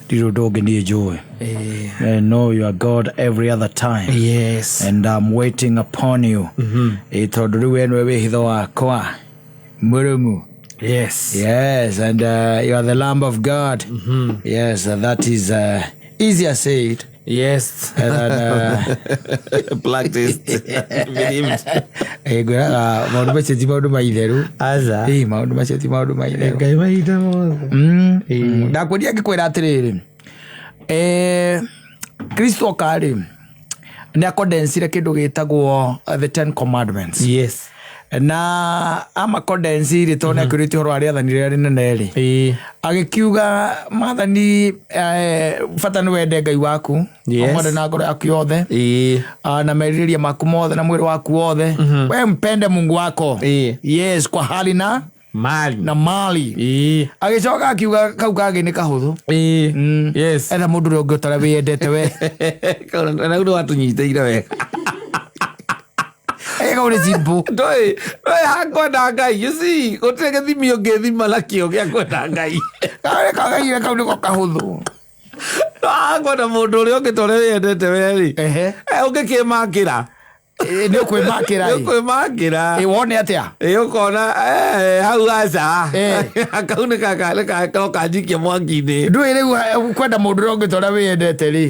Ndirĩ ũndũ ũngĩ niĩ njũĩ. I know you are God every other time. Yes. And I'm waiting upon you. Ĩ tondũ rĩu we nĩwe wĩhitho wakwa mũrũmu. Yes. Yes, and you are the Lamb of God. Yes, that is easier said Yes. than Practiced. Believed. Ngwĩraga maũndũ macio ti maũndũ ma itherũ. Aca. Ĩ, maũndũ macio ti maũndũ ma itherũ. Ngai mahinda mothe. Ndakwĩria ngĩkwĩra atĩrĩrĩ, Kristo oka rĩ, nĩ akondensire kĩndũ gĩtagwo the Ten Commandments. Yes. Na amakondensi rĩ, tondũ nĩ akĩũrĩtie ũhoro wa rĩathani rĩrĩa rĩnene rĩ, agĩkiuga maathani, bata nĩ wende Ngai waku, ũmwende na ngoro yaku yothe, na merirĩria maku mothe na mwĩrĩ waku wothe. We mpende Mungu wako. Yes, kwa hali na Mali. Na mali. Agĩcoka akiuga kau kangĩ nĩ kahũthũ. Yes. Etha mũndũ ũrĩa ũngĩ ũtarĩa wĩyendete we. Na nĩ watũnyitĩire wega. Kau nĩ simple. Ndũĩ ndũĩ hakwenda Ngai, you see, gũtirĩ gĩthimi ũngĩthima nakĩo gĩa kwenda Ngai. Kagaire kau nĩko kahũthũ. No hakwenda mũndũ ũrĩa ũngĩ ta ũrĩa wĩyendete we rĩ, ũngĩkĩmakĩra. Nĩ ũkwĩmakĩra. Nĩ ũkwĩmakĩra. Wone atĩa? Ĩ, ũkona hau aca. Kau nĩ no kanjikie mwaki-inĩ. Ndũĩ rĩu kwenda mũndũ ũrĩa ũngĩ ta ũrĩa wĩyendete rĩ,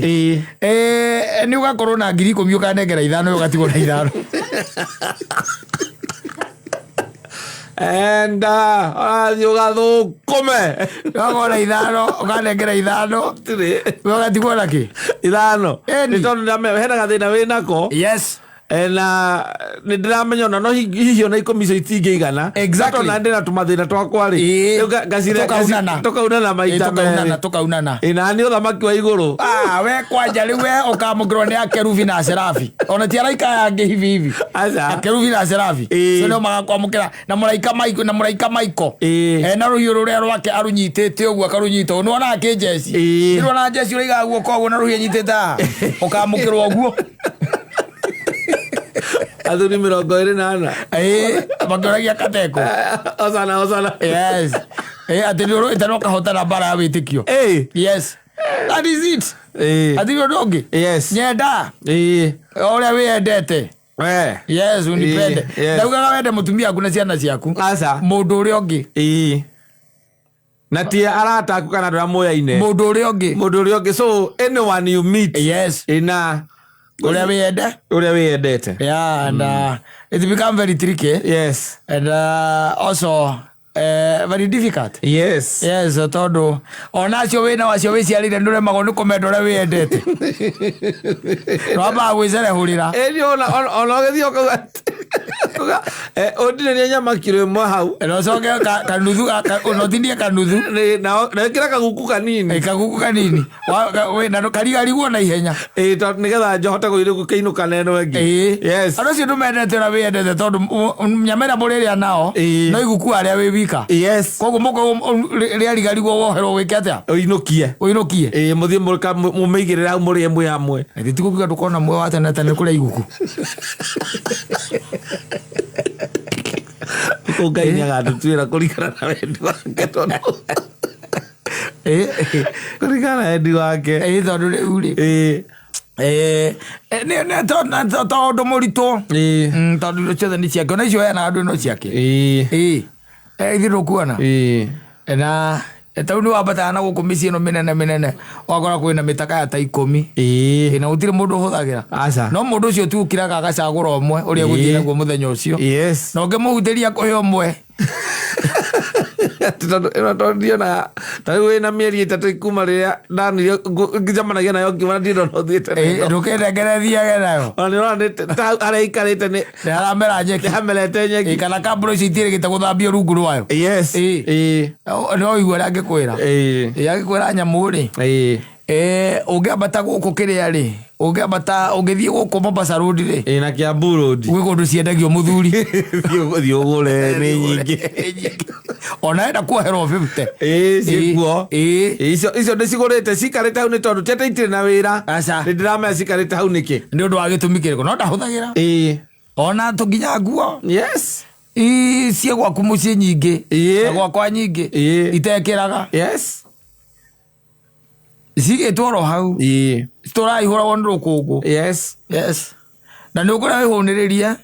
nĩ ũgakorwo na 10,000, ũkanengera 5, ũgatigwo na 5. Enda ũrathiĩ ũgathũkũme. Ũgakorwo na 5, ũkanengera 5. Tirĩ. We ũgatigwo na kĩ? 5. Ĩni. Nĩ tondũ ndamenya hena gathĩna wĩ nako. Na nĩ ndĩramenya ona no hihi ona 10 icio itingĩigana. Tondũ na ndĩna tũmathĩna twakwa rĩ. Rĩu Tũkaunana. Tũkaunana maita Tũkaunana, merĩ. Tũkaunana. Na nĩ ũthamaki wa igũrũ. Ah, we kwanja rĩu we ũkamũkĩrwo nĩ akerubi na serafi. Ona ti araika aya angĩ hivi hivi. Aca. Akerubi na serafi. Cio nĩo magakwamũkĩra na mũraika Maiko, na mũraika Maiko. Ena rũhiũ rũrĩa rwake arũnyitĩte ũguo, akarũnyita ũguo. Nĩwonaga kĩnjeci? Nĩwonaga njeci ũraigaga guoko ũguo na rũhiũ anyitĩte haha? Ũkamũkĩrwo ũguo. Athuri 24. Ĩ, makĩũragia kateko. Osana, osana. Yes. Atĩ nĩ ũrũĩte na ũkahotana mbara ya wĩtĩkio. Yes. That is it. Hatirĩ ũndũ ũngĩ. Nyenda. O ũrĩa wĩyendete. Yes, unipende. Ndaugaga wende mũtumia waku na ciana ciaku. Aca. Mũndũ ũrĩa ũngĩ. Na ti arata aku kana andũ arĩa moyaine. Mũndũ ũrĩa ũngĩ. Mũndũ ũrĩa ũngĩ. So anyone you meet. Ina. Ũrĩa wĩyende. Ũrĩa wĩyendete. Yeah, and it become very tricky. And also very difficult. Yes, tondũ ona acio wĩna acio wĩciarĩire nĩ ũremagwo nĩ kũmenda ũrĩa wĩyendete. Wambaga gwĩcerehũrĩra. Ĩni ona ũgĩthiĩ ũkauga atĩ, ũtinĩrie nyama kiro 1 hau. Na ũcoke kanuthu, na ũtinie kanuthu. Nĩ, na wĩkĩre kaguku kanini. Kaguku kanini. Wĩ, na karigarigwo na ihenya. Ĩ, tondũ nĩgetha njohote gũkĩinũka na ĩno ĩngĩ. Yes. Andũ acio ndũmendete ũrĩa wĩyendete tondũ nyama ĩrĩa mũrĩrĩa nao, no iguku arĩa wĩ wika. Koguo rĩarigarigwo woherwo wĩke atĩa? Ũinũkie. Ũinũkie. Ĩ, mũthiĩ mũmĩigĩrĩre hau mũrĩe mwĩ hamwe. Ĩĩ, ti gũkiuga ndũkona muoyo wa tene na tene kũrĩa iguku. Kũu Ngai nĩ agatũtuĩra kũringana na wendi wake tondũ kũringana na wendi wake. Tondũ rĩu rĩ. Nĩ tondũ mũritũ. Tondũ indo ciothe nĩ ciake. Ona icio heanaga andũ no ciake. Ithuĩ ndũkuona. Na ta rĩu nĩ wambataga na gũkũ mĩciĩ ĩno mĩnene mĩnene, ũgakora kwĩna mĩtaka ya ta 10. Na gũtirĩ mũndũ ũhũthagĩra. Aca. No mũndũ ũcio tu ũkiraga agacagũra ũmwe ũrĩa egũthiĩ naguo mũthenya ũcio. Na ũngĩmũhutĩria kũhe ũmwe. Atĩ tondũ ĩno tondũ ndionaga, ta rĩu wĩna mĩeri 3 kuma rĩrĩa ndanirio, ngĩcemanagia nayo ngiuma ndirĩ ndona ũthiĩte nayo. Ndũkĩndengere thiage nayo. Ona nĩ ũrona nĩ ta hau harĩa aikarĩte nĩ Nĩ haramera nyeki. Nĩ hamerete nyeki. Kana kambura icio itiĩrĩgĩte gũthambio rungu rwayo. No ũigue ũrĩa angĩkwĩra. Angĩkwĩra nyamũ rĩ. Ũngĩambata gũkũ kĩrĩa rĩ, ũngĩambata, ũngĩthiĩ gũkũ Mombasa Road rĩ. Na Kiambu Road. Gwĩ kũndũ ciendagio mũthuri. Thiĩ ũgũre, nĩ nyingĩ. Ona enda kuoherwo 50. Ciĩkuo. Icio ndĩcigũrĩte cikarĩte hau nĩ tondũ ti atĩ itirĩ na wĩra. Aca. Nĩ ndĩramenya cikarĩte hau nĩkĩ. Nĩ ũndũ wa gĩtũmi kĩrĩkũ? No ndahũthagĩra. Ona tũnginya nguo. Ciĩ gwaku mũciĩ nyingĩ. Na gwakwa nyingĩ. Itekĩraga. Cigĩtwo oro hau. Ĩĩ. Tũraihũragwo nĩ rũkũngũ. Yes. Yes. Na nĩ ũkũrĩa wĩhũnĩrĩrie.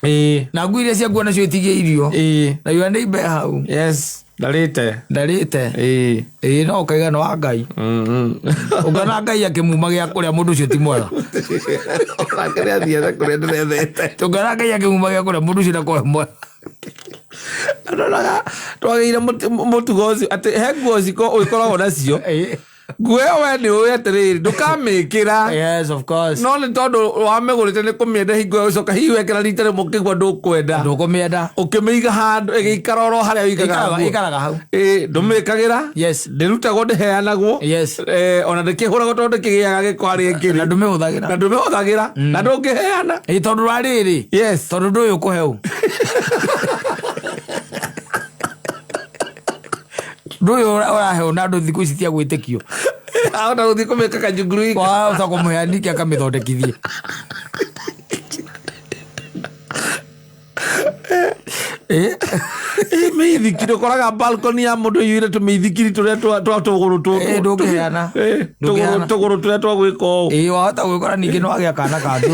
Ĩĩ. Na ngui iria ciakuo nacio itigie irio. Ĩĩ. Na yua nĩ imbe hau. Yes. Ndarĩte. Ndarĩte. Ĩĩ. Ĩĩ no ũkaiga nĩ wa Ngai. Ũngĩona Ngai akĩmuma gĩa kũrĩa mũndũ ũcio ti mwega. Onake nĩ athiĩte kũrĩa ndĩrethete. Ũngĩona Ngai akĩmuma gĩa kũrĩa mũndũ ũcio ndakorwo e mwega. Ndonaga twagĩire mũtugo ũcio atĩ he nguo ciko ũkoragwo nacio. Ĩĩ. Nguo ĩyo we nĩ ũĩ atĩrĩrĩ ndũkamĩkĩra. Yes, of course. No nĩ tondũ wamĩgũrĩte nĩ kũmĩenda hingo ĩyo ũcoka hihi wekĩra rita rĩmwe ũkĩigua ndũkwenda. Ndũkũmĩenda. Ũkĩmĩiga handũ ĩgĩikara oro harĩa ũigaga Ĩikaraga nguo. ĩikaraga hau. Ĩĩ, ndũmĩkagĩra. Yes. Ndĩrutagwo ndĩheanagwo. Yes. Ona ndĩkĩhũragwo tondũ ndĩkĩgĩaga gĩko harĩa ĩkĩrĩ. Na ndũmĩhũthagĩra. Na ndũmĩhũthagĩra. Na ndũngĩheana. Ĩĩ tondũ wa rĩrĩ. Yes. Tondũ ndũĩ ũkũhe ũ. Ndũĩ ũraheo na andũ thikũ ici cia gwĩtĩkio. Ahota gũthiĩ kũmĩka kajunguru. Wahota kũmũhe ningĩ akamĩthondekithie. Ĩĩ. Mĩithikiri ũkoraga balcony ya mũndũ ĩiyũire tũmĩithikiri tũrĩa twa tũgũrũ tũtũ. Ĩĩ, ndũngĩheana. Ĩĩ, Ndũngĩheana. tũgũrũ tũrĩa twa gwĩka ũũ. Ĩĩ wahota gwĩkora ningĩ nĩ wagĩa kana kangĩ.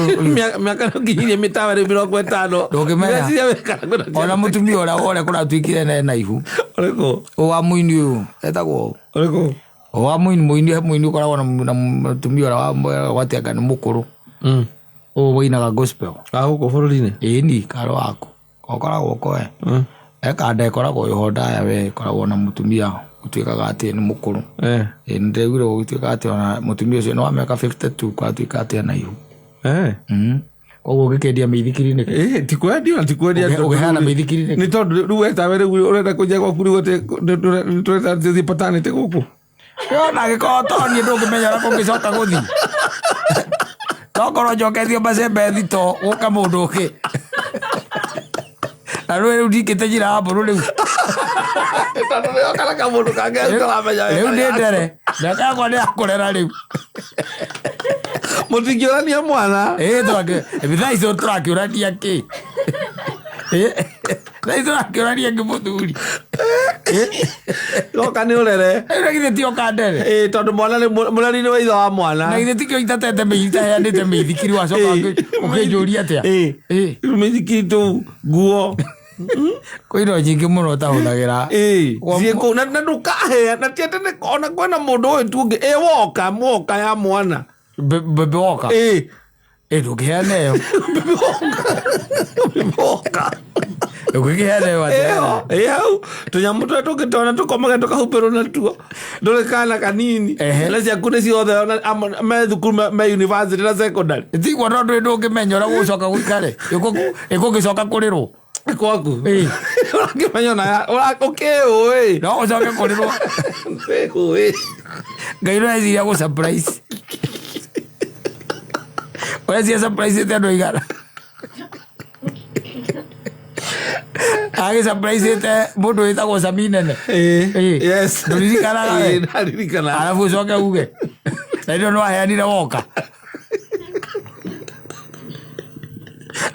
Mĩaka no nginyirie mĩtawa rĩu 50. Ndũngĩmenya. Ndĩreciria wĩkara kwĩna Ona mũtumia ũrĩa wore kũratuĩkire na ihu. Ũrĩkũ? Wa mũini ũyũ etagwo ũ? Ũrĩkũ? Wa mũini mũini he mũini ũkoragwo na mũtumia ũrĩa wa gwate anga nĩ mũkũrũ. Ũyũ ũinaga gospel. Wa gũkũ bũrũri-inĩ? Ĩni karo waku. Ũkoragwo koe. Ekanda ĩkoragwo ĩho ndaya we ĩkoragwo na mũtumia ũtuĩkaga atĩ nĩ mũkũrũ. Ĩĩ nĩndĩraiguire gũgĩtuĩka atĩ ona mũtumia ũcio nĩ wa mĩaka 52 kwatuĩka atĩ ena ihu. Koguo ũngĩkĩendia mĩithikiri nĩkĩ? Ĩĩ, ti kwendia ona ti kwendia tondũ Ũngĩheana rĩu- mĩithikiri nĩkĩ? Nĩ tondũ rĩu we tawe rĩu ũrenda kũnjia gwaku rĩu atĩ nĩ tũrenda tũthiĩ paternity gũkũ. Ona angĩkorwo to niĩ ndũngĩmenya ũrĩa kũngĩcoka gũthiĩ. Tokorwo njoketie macembe thito gũka mũndũ ũngĩ. Na rĩu rĩu ndikĩte njĩra ya mbũrũ rĩu. Tondũ nĩoka na kamũndũ kangĩ ũtaramenya Rĩu nĩ ndere. Mĩaka yakwa nĩ ya kũrera rĩu. Mũtingĩũrania mwana. Ĩĩ thaa icio tũrakĩũrania kĩ? Thaa icio tũrakĩũrania kĩ mũthuri? Goka nĩ ũrere. Rĩu na githĩ ti oka ndere? Ĩĩ tondũ mwana nĩ mũreri nĩ wa ithe wa mwana. Na githĩ tikĩo itatete itaheanĩte mĩithikiri wacoka ũkĩnjũria atĩa? Ĩĩ. Ĩĩ. Rĩu mĩithikiri tũu nguo. Kwĩ indo nyingĩ mũno ũtahũthagĩra. Ĩĩ. Ciĩ kũu na ndũkahea na ti atĩ nĩ ona kwĩna mũndũ ũyũ tu ũngĩ ĩ woka mwoka ya mwana. Bebe woka. Ĩĩ. Ĩĩ ndũngĩheana ĩyo. Bebe woka. Bebe woka. Ndũngĩkĩheana ĩyo atĩa? Ĩyo, ĩ hau tũnyamũ tũrĩa tũngĩtona tũkomage tũkahumbĩrwo natuo ndũrĩ kana kanini. Ehe. Na ciaku nĩ ciothe ona me thukuru me university na secondary. Tiguo tondũ ndũngĩmenya ũrĩa gũgũcoka gũikare. Ĩkũgĩcoka kũrĩrwo. Kwaku. Ĩĩ. Ũrakĩmenya ona ũkĩũĩ. No ũcoke kũrĩrwo. Ũkĩũĩ. Ngai no eciria gũ surprise. Ũreciria surprise ĩte andũ aigana. Agĩ surprise ĩte mũndũ wĩtagwo Sami Nene. Ĩĩ. Ĩĩ. Yes. Ndũririkanaga we? Ĩĩ, ndaririkana. Arabu ũcoke uge. Na ndio nĩwaheanire woka.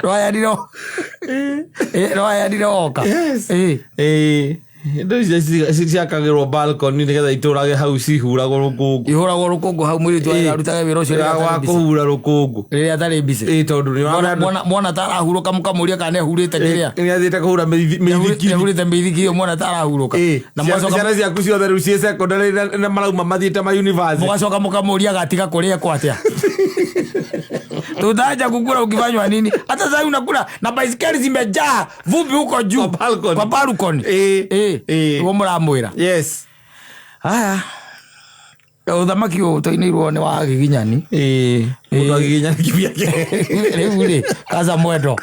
Nĩwaheanire Ĩĩ, nĩwaheanire woka. Yes. Ĩĩ. Ĩĩ. Indo icio ciakagĩrwo balcony nĩgetha itũrage hau cihuragwo rũkũngũ. Ihũragwo rũkũngũ hau mũirĩtu Ĩĩ. arutage wĩra ũcio rĩrĩa Wa atarĩ busy. kũhura rũkũngũ. Rĩrĩa atarĩ busy. Ĩĩ tondũ nĩ ũramenya Mwana tarahurũka mũkamũria kana nĩahurĩte kĩrĩa. nĩ athiĩte kũhura mĩithikiri. Nĩahurĩte mĩithikiri ĩyo mwana tarahurũka. Ĩĩ. Na mũgacoka Ciana ciaku ciothe rĩu ciĩ secondary na marauma mathiĩte ma university. mũgacoka mũkamũria agatiga kũrĩa kwa atĩa. Tutaanza kukula ukifanywa nini? Hata sasa unakula na baisikeli zimejaa vumbi huko juu. Kwa balcony. Kwa balcony. Ĩĩ. Ĩĩ. Ĩĩ. Nĩguo mũramwĩra. Yes. Haya. Ũthamaki ũyũ tũinĩirwo nĩ wa giginyani. Ĩĩ. Mũndũ agiginyana kivyake. Rĩu rĩ, kaza mwendo.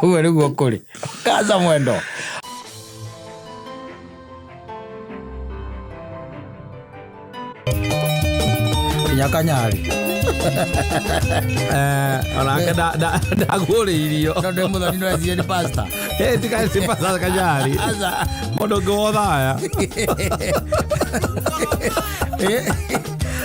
Ũguo nĩguo kũrĩ. Kaza mwendo. Kinya kanyarĩ. Onake ndagũrĩirio. Tondũ ndĩ mũthoni no ecirie nĩ pastor. Ĩĩ tiga ti pastor Kanyari. Aca. Mũndũ ũngĩ wothaya. Ĩĩ.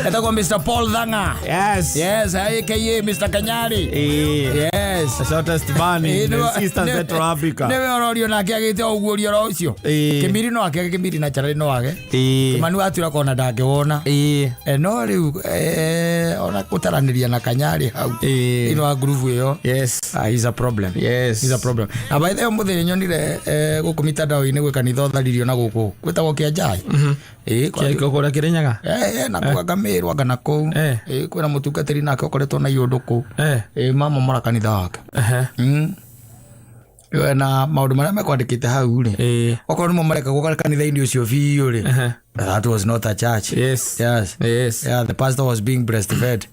Etagwo Mr Paul Thang'a. Yes. Yes, aka Mr Kanyari. Yes. The shortest man in Eastern Central Africa. Nĩwe ũrorio nake agĩte ũguũrio oro ũcio. Kĩmiri no akĩage, kĩmiri na charari no age. Kĩmani watura kona ndangĩwona. No rĩu ona gũtaranĩria na Kanyari hau thĩinĩ wa ngurubu ĩyo. Ah, is a problem. Is a problem. Na by the way, mũthĩ nyonire gũkũ mitandao-inĩ gwĩ kanitha ũtharirio na gũkũ gwĩtagwo Kĩanjai. Kĩaiko kũrĩa Kĩrĩnyaga. Na kũu anga anga na kũu. Kwĩna mũtungatĩri nake ũkoretwo na iũndũ kũu. Mamomora kanitha wake. Na maũndũ marĩa mekwandĩkĩte hau rĩ, okorwo nĩmo mareka gũka kanitha-inĩ ũcio biũ rĩ, that was not a church. Yes. Yeah, the pastor was being breastfed.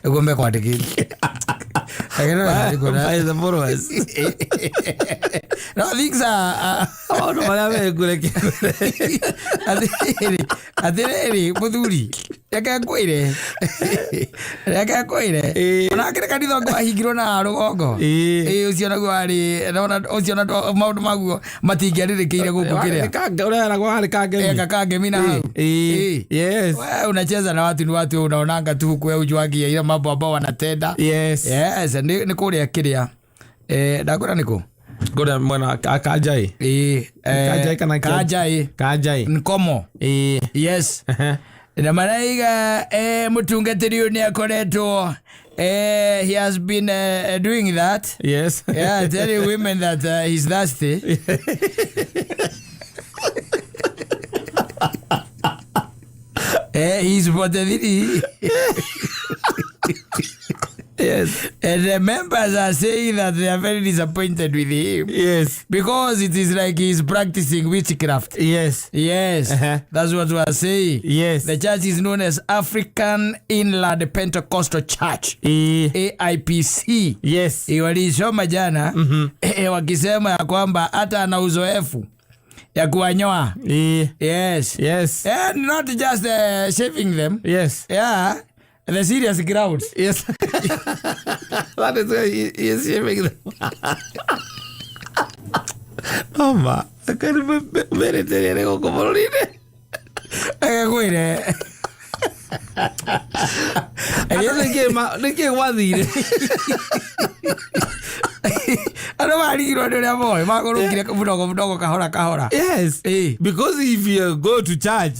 Nĩguo mekwandĩkĩte. By the followers. No, things are Maũndũ marĩa mekũreke. Atĩrĩrĩ, atĩrĩrĩ, mũthuri, reke ngwĩre, reke ngwĩre, ona akĩrĩ kanitha ũngĩ wahingirwo na rũgongo. Ũcio naguo warĩ ona ũcio na maũndũ maguo matingĩarĩrĩkĩire gũkũ kĩrĩa. Ũrĩa weragwo warĩ Kangemi. Kakangemi na hau. Wewe unacheza na watu, ni watu unaonanga tu huku, wewe hujuangi ile mambo ambao wanatenda. Yes, nĩ kũrĩa kĩrĩa, ndakwĩra nĩkũ. Kũrĩa mwena wa Kanjai. Kanjai kana Kanjai. Kanjai. Nkomo. Yes. Na maraiga mũtungatĩri ũyũ nĩ akoretwo, he has been doing that. Yeah, telling women that he's thirsty. He's 43. And the members are saying that they are very disappointed with him. Because it is like he's practicing witchcraft. Yes. That's what we are saying. The church is known as African Inland Pentecostal Church. AIPC. Walisoma jana wakisema ya kwamba hata ana uzoefu ya kuwanyoa. Yes. And not just shaving them. Yeah. The serious crowds. Yes. That is why he is shaving them. Mama, akari mere gũkũ bũrũri-inĩ. Agakwĩre. Andũ nĩkĩ gwathire? Andũ marigirwo nĩ ũrĩa moĩ magũrũkire mdogo mdogo, kahora kahora. Because if you go to church,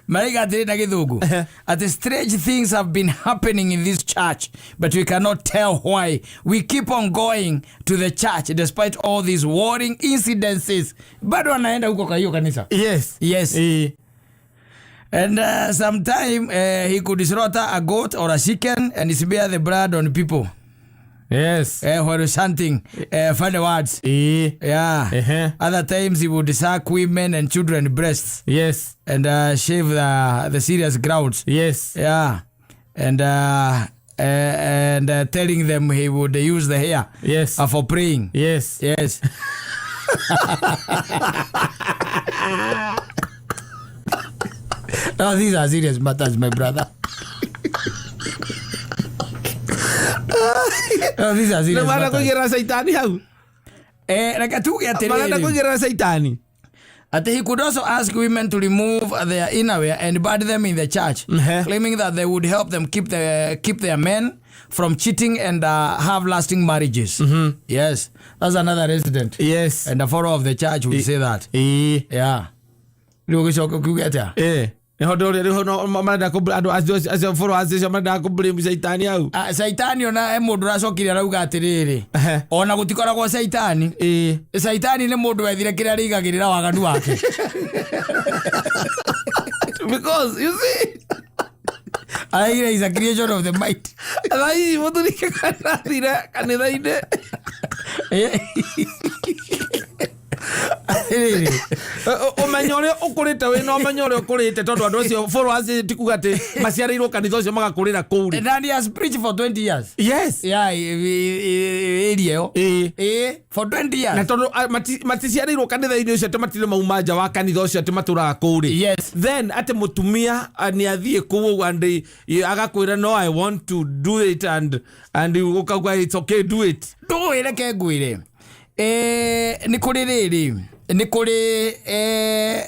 Maraiga atĩrĩ na gĩthũngũ atĩ strange things have been happening in this church, but we cannot tell why we keep on going to the church despite all these worrying incidences. Bado anaenda huko kwa hiyo kanisa. Yes. And sometime he could slaughter a goat or a chicken and smear the blood on people while chanting funny words. Yeah. Other times he would suck women and children breasts and shave the serious grounds. Yeah. And telling them he would use the hair for praying. Yes. No, these are serious matters, my brother. No, these are serious Nĩ marenda matters. Kũigĩrĩra caitani hau. Reke tuge Marenda atĩrĩrĩ. Kũigĩrĩra caitani. Ati he could also ask women to remove their innerwear and burn them in the church, claiming that they would help them keep their men from cheating and have lasting marriages. Yes, that's another resident. And a follower of the church would say that. Yeah. Rĩu ũgĩcoka ũkiuge atĩa? Nĩho ndũrĩ rĩu no marenda andũ acio followers acio marenda kũ blame caitani hau. Ah, caitani ona he mũndũ ũracokire arauga atĩrĩrĩ, ona gũtikoragwo caitani. Caitani nĩ mũndũ wethire kĩrĩa arĩigagĩrĩra waganu wake. Because you see, Araigire is a creation of the mind. Thaa hihi mũthuri kanathire kanitha-inĩ. Atĩrĩrĩ, Ũmenyo ũrĩa ũkũrĩte wĩna ũmenyo ũrĩa ũkũrĩte tondũ andũ acio followers ti kuga atĩ maciarĩirwo kanitha ũcio magakũrĩra kũu rĩ. And he has preached for 20 years. Yeah, area ĩyo. For 20 years. Na tondũ maticiarĩirwo kanitha-inĩ ũcio atĩ matirĩ mauma nja wa kanitha ũcio atĩ matũraga kũu rĩ. Then atĩ mũtumia nĩ athiĩ kũu ũguo and agakwĩra, "No, I want to do it," and ũkauga, "It's okay, do it." Ndũĩ, reke ngwĩre, nĩ kũrĩ rĩrĩ Nĩ kũrĩ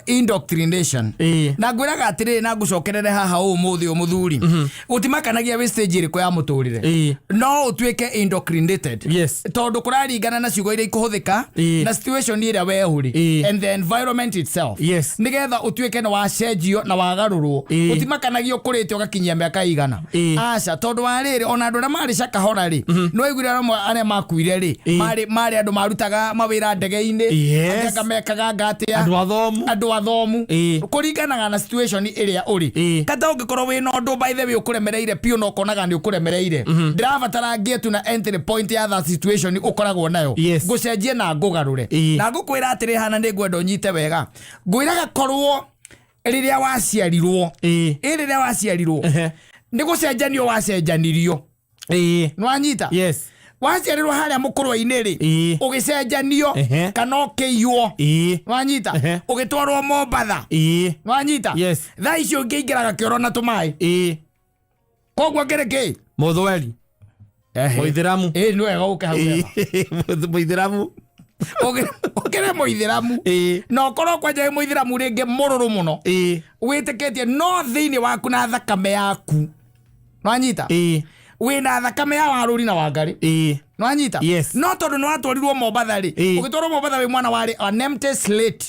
indoctrination. Na ngwĩraga atĩrĩrĩ, na ngũcokerere haha ũmũthĩ ũyũ, mũthuri, gũtimakanagia wĩ stage ĩrĩkũ ya mũtũrĩre, no ũtuĩke indoctrinated, tondũ kũraringana na ciugo iria ikũhũthĩka na situation ĩrĩa we ũrĩ and the environment itself, nĩgetha ũtuĩke nĩ wacenjio na wagarũrwo. Ũtimakanagio ũkũrĩte ũgakinyia mĩaka igana. Aca, tondũ wa rĩrĩ, ona andũ arĩa marĩ cakahora rĩ, nĩ waiguire amwe arĩa makuire rĩ, marĩ andũ marutaga mawĩra ndege-inĩ, angĩ anga mekaga anga atĩa. Andũ athomu. Andũ athomu. Kũringanaga na situation ĩrĩa ũrĩ. Kata ũngĩkorwo wĩna ũndũ, by the way, ũkũremereire piũ na ũkonaga nĩ ũkũremereire, ndĩrabatara ngĩe tu na entry point ya that situation ũkoragwo nayo, ngũcenjie na ngũgarũre. Na ngũkwĩra atĩrĩ, hana nĩ ngwenda ũnyite wega, ngwĩraga korwo rĩrĩa waciarirwo, ĩ rĩrĩa waciarirwo, nĩ gũcenjanio wacenjanirio. Nĩwanyita? Yes. Waciarirwo harĩa mũkũrwe-inĩ rĩ, ũgĩcenjanio kana ũkĩiywo. Nĩwanyita? Ũgĩtwarwo Mombatha. Nĩwanyita? Yes. Thaa icio ũngĩingĩraga kĩoro na tũmaĩ. Koguo kĩrĩ kĩ Mũthweri. Mũithĩramu. Ĩ, nĩ wega ũke hau wega. Mũithĩramu. Ũkĩrĩ mũithĩramu, na ũkorwo kwanja wĩ mũithĩramu rĩngĩ mũrũrũ mũno, wĩtĩkĩtie, no thĩinĩ waku na thakame yaku, nwanyita, wĩna thakame ya Warũri na Wangarĩ. Nwanyita? Yes. No tondũ nĩ watwarirwo Mombatha rĩ, ũgĩtwarwo Mombatha wĩ mwana warĩ an empty slate.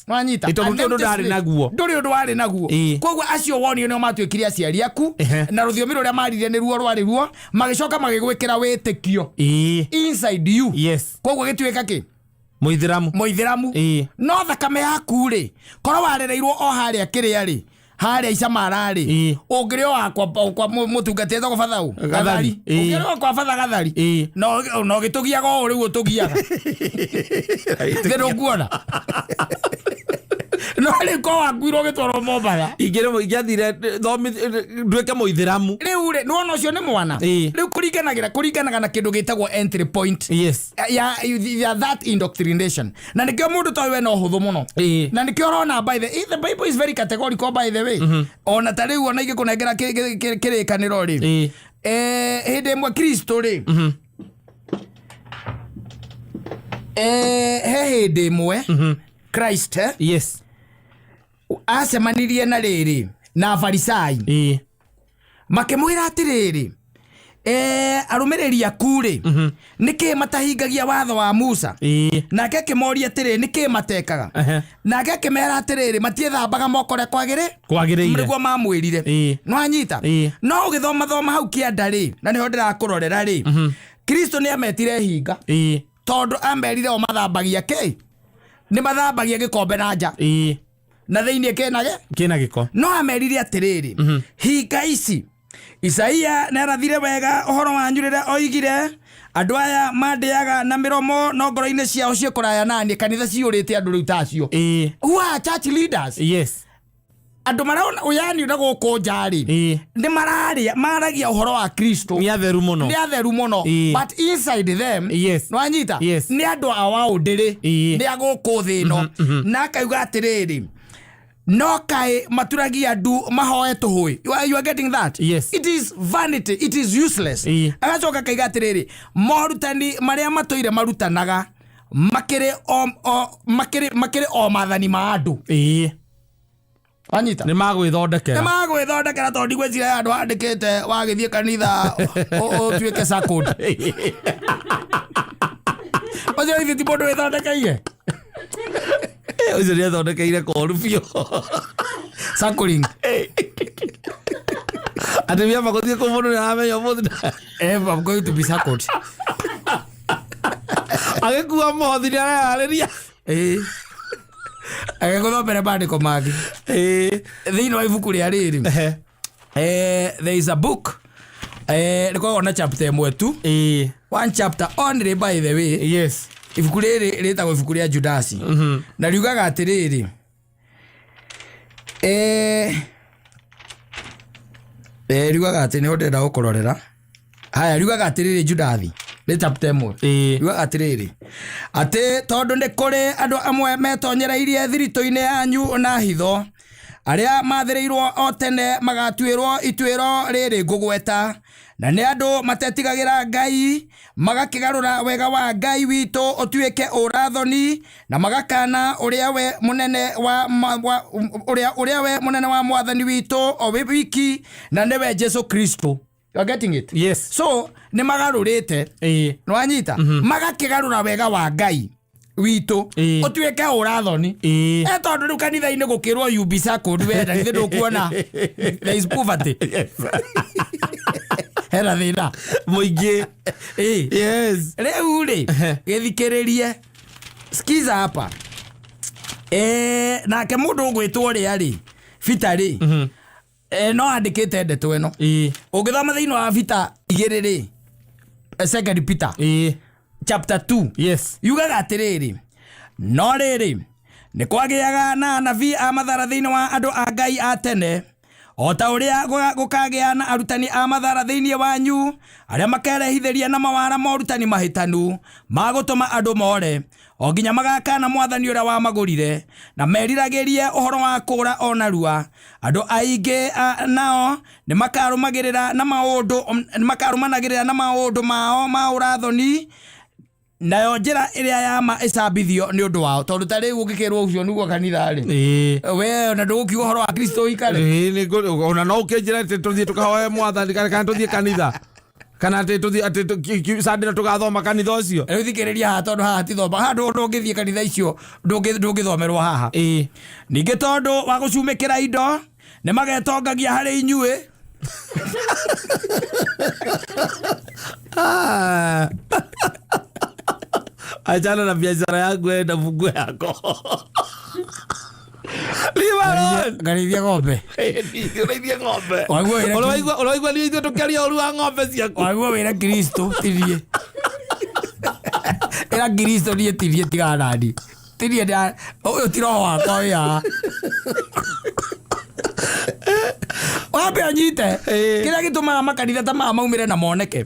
Nwanyita? Ĩ, tondũ An ndũrĩ ũndũ empty ndarĩ slate. naguo. Ndũrĩ ũndũ warĩ naguo. Koguo acio wonio nĩo matuĩkire aciari aku, na rũthiomi rũrĩa maririe nĩruo rwarĩ ruo, magĩcoka magĩgwĩkĩra wĩtĩkio inside you. Koguo gĩtuĩka kĩ? Mũithĩramu. Mũithĩramu. No thakame yaku rĩ, korwo warereirwo o harĩa kĩrĩa rĩ, harĩa Icamara rĩ, ũngĩrĩ o wakwa kwa mũtungati etagwo batha ũ? Gathari. Gathari. Ũngĩrĩ o kwa batha Gathari, no ũgĩtũgiaga o rĩu ũtũgiaga thĩ, ndũkuona, no rĩu ko wakuirwo ũgĩtwarwo Mombatha. Ingĩathire thomi nduĩke mũithĩramu. Rĩu rĩ, nĩwona ũcio nĩ mwana. Rĩu kũringanaga na kĩndũ gĩtagwo entry point ya that indoctrination, na nĩkĩo mũndũ toĩ we no hũthũ mũno. Na nĩkĩo ũrona, by the the Bible is very categorical, by the way. Ona ta rĩu, ona ingĩkũnengera kĩrĩkanĩro rĩ, hĩndĩ ĩmwe Kristo rĩ, he hĩndĩ ĩmwe Christ, acemanirie na rĩrĩ na Farisai, makĩmwĩra atĩrĩrĩ, arũmĩrĩri aku rĩ, nĩkĩ matahingagia watho wa Musa? Nake akĩmoria atĩrĩ, nĩkĩ matekaga? Nake akĩmera atĩrĩrĩ, matiĩthambaga moko ũrĩa kwagĩrĩ Kwagĩrĩire. Nĩguo mamwĩrire. Nĩwanyita? No ũgĩthoma thoma hau kĩanda rĩ, na nĩho ndĩrakũrorera rĩ, Kristo nĩ ametire hinga, tondũ amerire o mathambagia kĩ, nĩ mathambagia gĩkombe na nja, na thĩinĩ kĩnage Kĩna gĩko. No amerire atĩrĩrĩ, hinga ici, Isaia nĩarathire wega ũhoro wanyu rĩrĩa oigire, andũ aya mandĩaga na mĩromo, no ngoro-inĩ ciao ciĩ kũraya naniĩ. Kanitha ciyũrĩte andũ rĩu tacio, who are church leaders, andũ marona ũyani na gũkũ nja rĩ, nĩ mararĩa maragia ũhoro wa Kristo, Nĩ atheru mũno. Nĩ atheru mũno, but inside them, nĩwanyita, nĩ andũ a waũndĩrĩ, nĩ a gũkũ thĩ ĩno. Na akauga atĩrĩrĩ, no kaĩ maturagia ndu mahoe tũhũĩ. You are getting that? Yes. It is vanity, it is useless. Agacoka akaiga atĩrĩrĩ, morutani marĩa matũire marutanaga makĩrĩ o maathani ma andũ. Wanyita? Nĩ magwĩthondekera. Nĩ magwĩthondekera, tondũ ndigwĩciria andũ andĩkĩte wagĩthiĩ kanitha ũtuĩke saccoed. Ũcio ithuĩ ti mũndũ wĩthondekeire. Ũcio nĩ ethondekeire koru biũ. Suckling. Atĩ mĩamba gũthiĩ kũ, mũndũ nĩ aramenya ũmũthĩ I'm going to be suckled. Agĩkua mothi nĩ areyarĩria. Agĩgũthomere maandĩko mangĩ thĩinĩ wa ibuku rĩa rĩrĩ. There is a book, rĩkoragwo na chapter ĩmwe tu, one chapter only, by the way. Ibuku rĩrĩ rĩtagwo ibuku rĩa Judasi, na riugaga atĩrĩrĩ, riugaga atĩ, nĩho ndĩrenda gũkũrorera haya, riugaga atĩrĩrĩ, Judathi nĩ chapter ĩmwe. Riugaga atĩrĩrĩ, atĩ tondũ nĩ kũrĩ andũ amwe metonyereirie thiritũ-inĩ yanyu na hitho, Arĩa maathĩrĩirwo o tene magatuĩrwo ituĩro rĩrĩ ngũgweta, na nĩ andũ matetigagĩra Ngai, magakĩgarũra wega wa Ngai witũ ũtuĩke ũũra-thoni, na magakana ũrĩa we mũnene wa, wa ũrĩa, ũrĩa we mũnene wa Mwathani witũ o we wiki, na nĩwe Jesu Kristo. You are getting it? Yes. So nĩ magarũrĩte. Nĩwanyita? Magakĩgarũra wega wa Ngai witũ ũtuĩke ũrathoni. E tondũ rĩu kanitha-inĩ gũkĩrwo you be suckled, we na githĩ ndũkuona there is poverty. Hena thĩna mũingĩ. Yes. Rĩu rĩ, gĩthikĩrĩrie, skiza hapa. Nake mũndũ ũgwĩtwo ũrĩa rĩ, Peter rĩ, no andĩkĩte ndeto ĩno. Ũngĩthoma thĩinĩ wa Peter 2 rĩ, Second Peter chapter 2. Yes. Yugaga atĩrĩrĩ, no rĩrĩ, nĩ kwagĩaga na anabii a mathara thĩinĩ wa andũ a Ngai a tene, o ta ũrĩa gũkagĩa na arutani a mathara thĩinĩ wanyu, arĩa makerehithĩria na mawara morutani mahĩtanu ma gũtũma andũ more, o nginya magakana Mwathani ũrĩa wamagũrire, na meriragĩrie ũhoro wa kũũra o narua. Andũ aingĩ nao nĩ makarũmagĩrĩra na maũndũ, nĩ makarũmanagĩrĩra na maũndũ mao ma ũrathoni, nayo njĩra ĩrĩa ya ma ĩcambithio nĩ ũndũ wao. Tondũ ta rĩu ũngĩkĩrwo ũcio nĩguo kanitha rĩ, we ona ndũgũkiuga ũhoro wa Kristo ũikare. Nĩ ona no ũkĩnjĩra atĩ tũthiĩ tũkahoe Mwathani kana tũthiĩ kanitha, kana atĩ tũthiĩ atĩ Sunday tũgathoma kanitha ũcio. Rĩu thikĩrĩria haha, tondũ haha tithoma haha, ndũngĩthiĩ kanitha icio, ndũngĩthomerwo haha. Ningĩ tondũ wa gũcumĩkĩra indo nĩ magetongagia harĩ inyuĩ. Achana na biashara yangu, enda fungue yako. Leave alone. Ngarĩithia ng'ombe. Ũrĩithie ng'ombe. Waigua wĩra. Ũraigua niĩ ithuĩ tũkĩaria ũru wa ng'ombe ciaku. Waigua wĩra Kristo tirie. Ĩra Kristo niĩ tirie, tigana nani. Tirie ũyũ ti roho wakwa wĩ haha. Wambe ũnyite kĩrĩa gĩtũmaga makanitha ta maya maumĩre na moneke.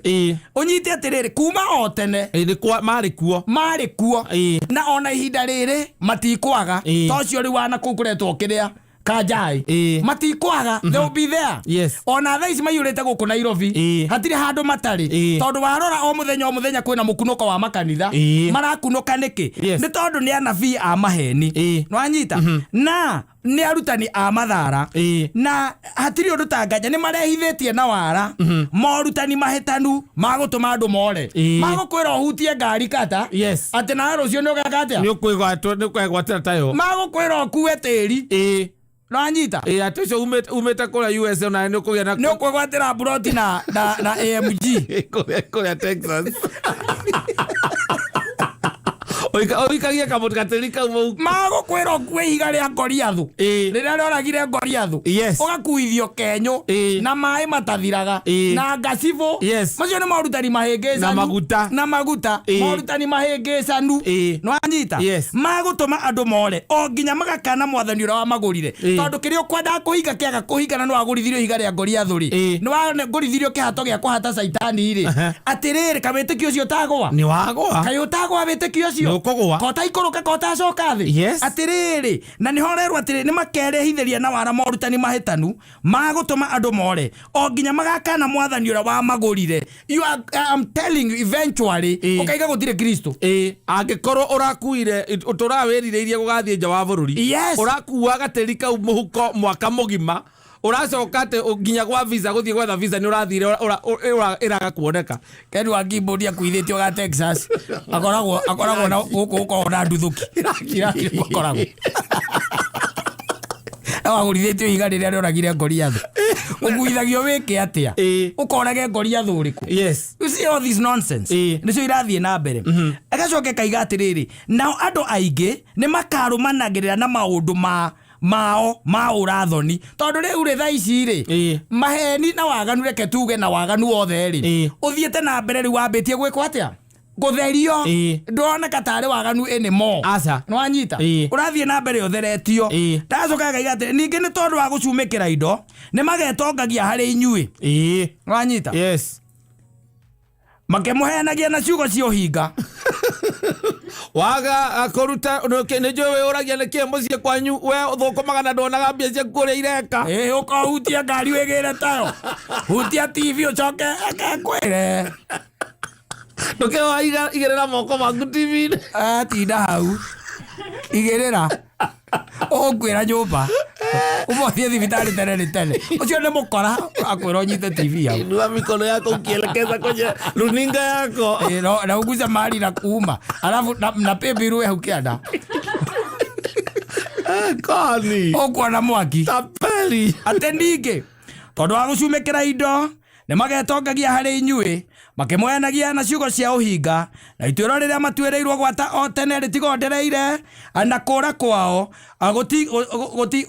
Ũnyite atĩrĩrĩ, kuma o tene Nĩ marĩ kuo. Marĩ kuo. Na ona ihinda rĩrĩ matikwaga. Ta ũcio rĩu wana kũu kũretwo kĩrĩa Kanjai. Matikwaga, they will be there. Ona thaa ici maiyũrĩte gũkũ Nairobi. Hatirĩ handũ matarĩ. Tondũ warora o mũthenya o mũthenya kwĩna mũkunũko wa makanitha. Marakunũka nĩkĩ? Nĩ tondũ nĩ anabii a maheni. Nĩwanyita? Na nĩ arutani a mathara. Na hatirĩ ũndũ ta nganja nĩ marehithĩtie na wara morutani mahĩtanu ma gũtũma andũ more. Magũkwĩra ũhutie ngari kata. Atĩ nawe rũciũ nĩ ũgeka atĩa? Nĩ ũkwĩgwatĩra tayo. Magũkwĩra ũkue tĩri. Nĩwanyita? Atĩ ũcio umĩte kũrĩa USA onawe nĩ ũkũgĩa na Nĩ ũkwĩgwatĩra mburoti na AMG. Kũrĩa Texas. Ũikagie kamũtĩ gatĩri kau mũhuko. Magũkwĩra ũkue ihiga rĩa Goliathũ. Rĩrĩa rĩoragire Goliathũ. Ũgakuithio kenyũ. Na maĩ matathiraga. Na ngacibũ. Macio nĩ morutani mahĩngĩcanu. Na maguta. Na maguta. Morutani mahĩngĩcanu. Nĩwanyita? Yes. Magũtũma andũ more o nginya magakana Mwathani ũrĩa wamagũrire. Tondũ kĩrĩa ũkwendaga kũhinga kĩaga kũhinga na nĩwagũrithirio ihiga rĩa Goliathũ rĩ. Nĩwagũrithirio kĩhato gĩa kũhata Caitani rĩ. Atĩrĩrĩ, kawĩtĩkio ũcio ũtagũa? Nĩ wagũa. Kaĩ ũtagũa wĩtĩkio ũcio? Nĩ ũkũgũa. Kota ikũrũka, kota acoka thĩ. Yes. Atĩrĩrĩ, na nĩho ũrerwo atĩrĩ, nĩ makerehithĩria na wara morutani mahĩtanu ma gũtũma andũ more o nginya magakana Mwathani ũrĩa wamagũrire. You are, I'm telling you, eventually ũkaiga gũtirĩ Kristo. Angĩkorwo ũrakuire ũtũraga wĩrirĩirie gũgathiĩ nja wa bũrũri. Yes. Ũrakua gatĩri kau mũhuko mwaka mũgima, ũracoka atĩ nginya gwa visa, gũthiĩ gwetha visa nĩ ũrathire ĩraga kuoneka. Ken wa Kimbo akuithĩtio ga Texas, akoragwo na gũkũ gũkoragwo na nduthũki. Iraki akoragwo wagũrithĩtio ihiga rĩrĩa rĩoragire Goliathũ. Ũkuithagio wĩke atĩa? Ũkorage Goliathũ ũrĩkũ? Yes. You see all this nonsense. Nĩcio irathiĩ na mbere. Agacoke kaiga atĩrĩrĩ, nao andũ aingĩ nĩ makarũmanagĩrĩra na maũndũ mao ma ũrathoni, tondũ rĩu rĩ thaa ici rĩ, maheni na waganu, reke tuge na waganu wothe rĩ, ũthiĩte na mbere rĩu wambĩtie gwĩkwo atĩa? Gũtherio. Ndũroneka tarĩ waganu anymore. Aca. Nĩwanyita? Ũrathiĩ na mbere ũtheretio. Ndacoka ngaiga atĩrĩ, ningĩ nĩ tondũ wa gũcumĩkĩra indo nĩ magetongagia harĩ inyuĩ. Nĩwanyita? Yes. Makĩmũheanagia na ciugo cia ũhinga. Waga kũruta nĩ njũĩ wĩyũragia nĩkĩ mũciĩ kwanyu we ũthũkũmaga na nduonaga mbia ciaku ũrĩa ireka. Ĩ ũkahutia ngari wĩgĩre tayo, hutia TV ũcoke akekwĩre. Ndũkĩoa igĩrĩra moko maku TV-inĩ. Atinda hau igĩrĩra ũkwĩra nyũmba ũmothiĩ thibitarĩ tene nĩ tene, ũcio nĩ mũkora akwĩra ũnyite TV hau. Inua mikono yako ukielekeza kwenye runinga yako. Ĩ, na uguze mali na kuuma alafu na pĩmbi rwe hau kĩanda. Kani ũkuona mwaki. Tapeli. Atĩ ningĩ tondũ wa gũcumĩkĩra indo nĩ magetongagia harĩ inyuĩ makĩmwenagia na ciugo cia ũhinga, na ituĩro rĩrĩa matuĩrĩirwo gwata o tene rĩtigondereire, na kũra kwao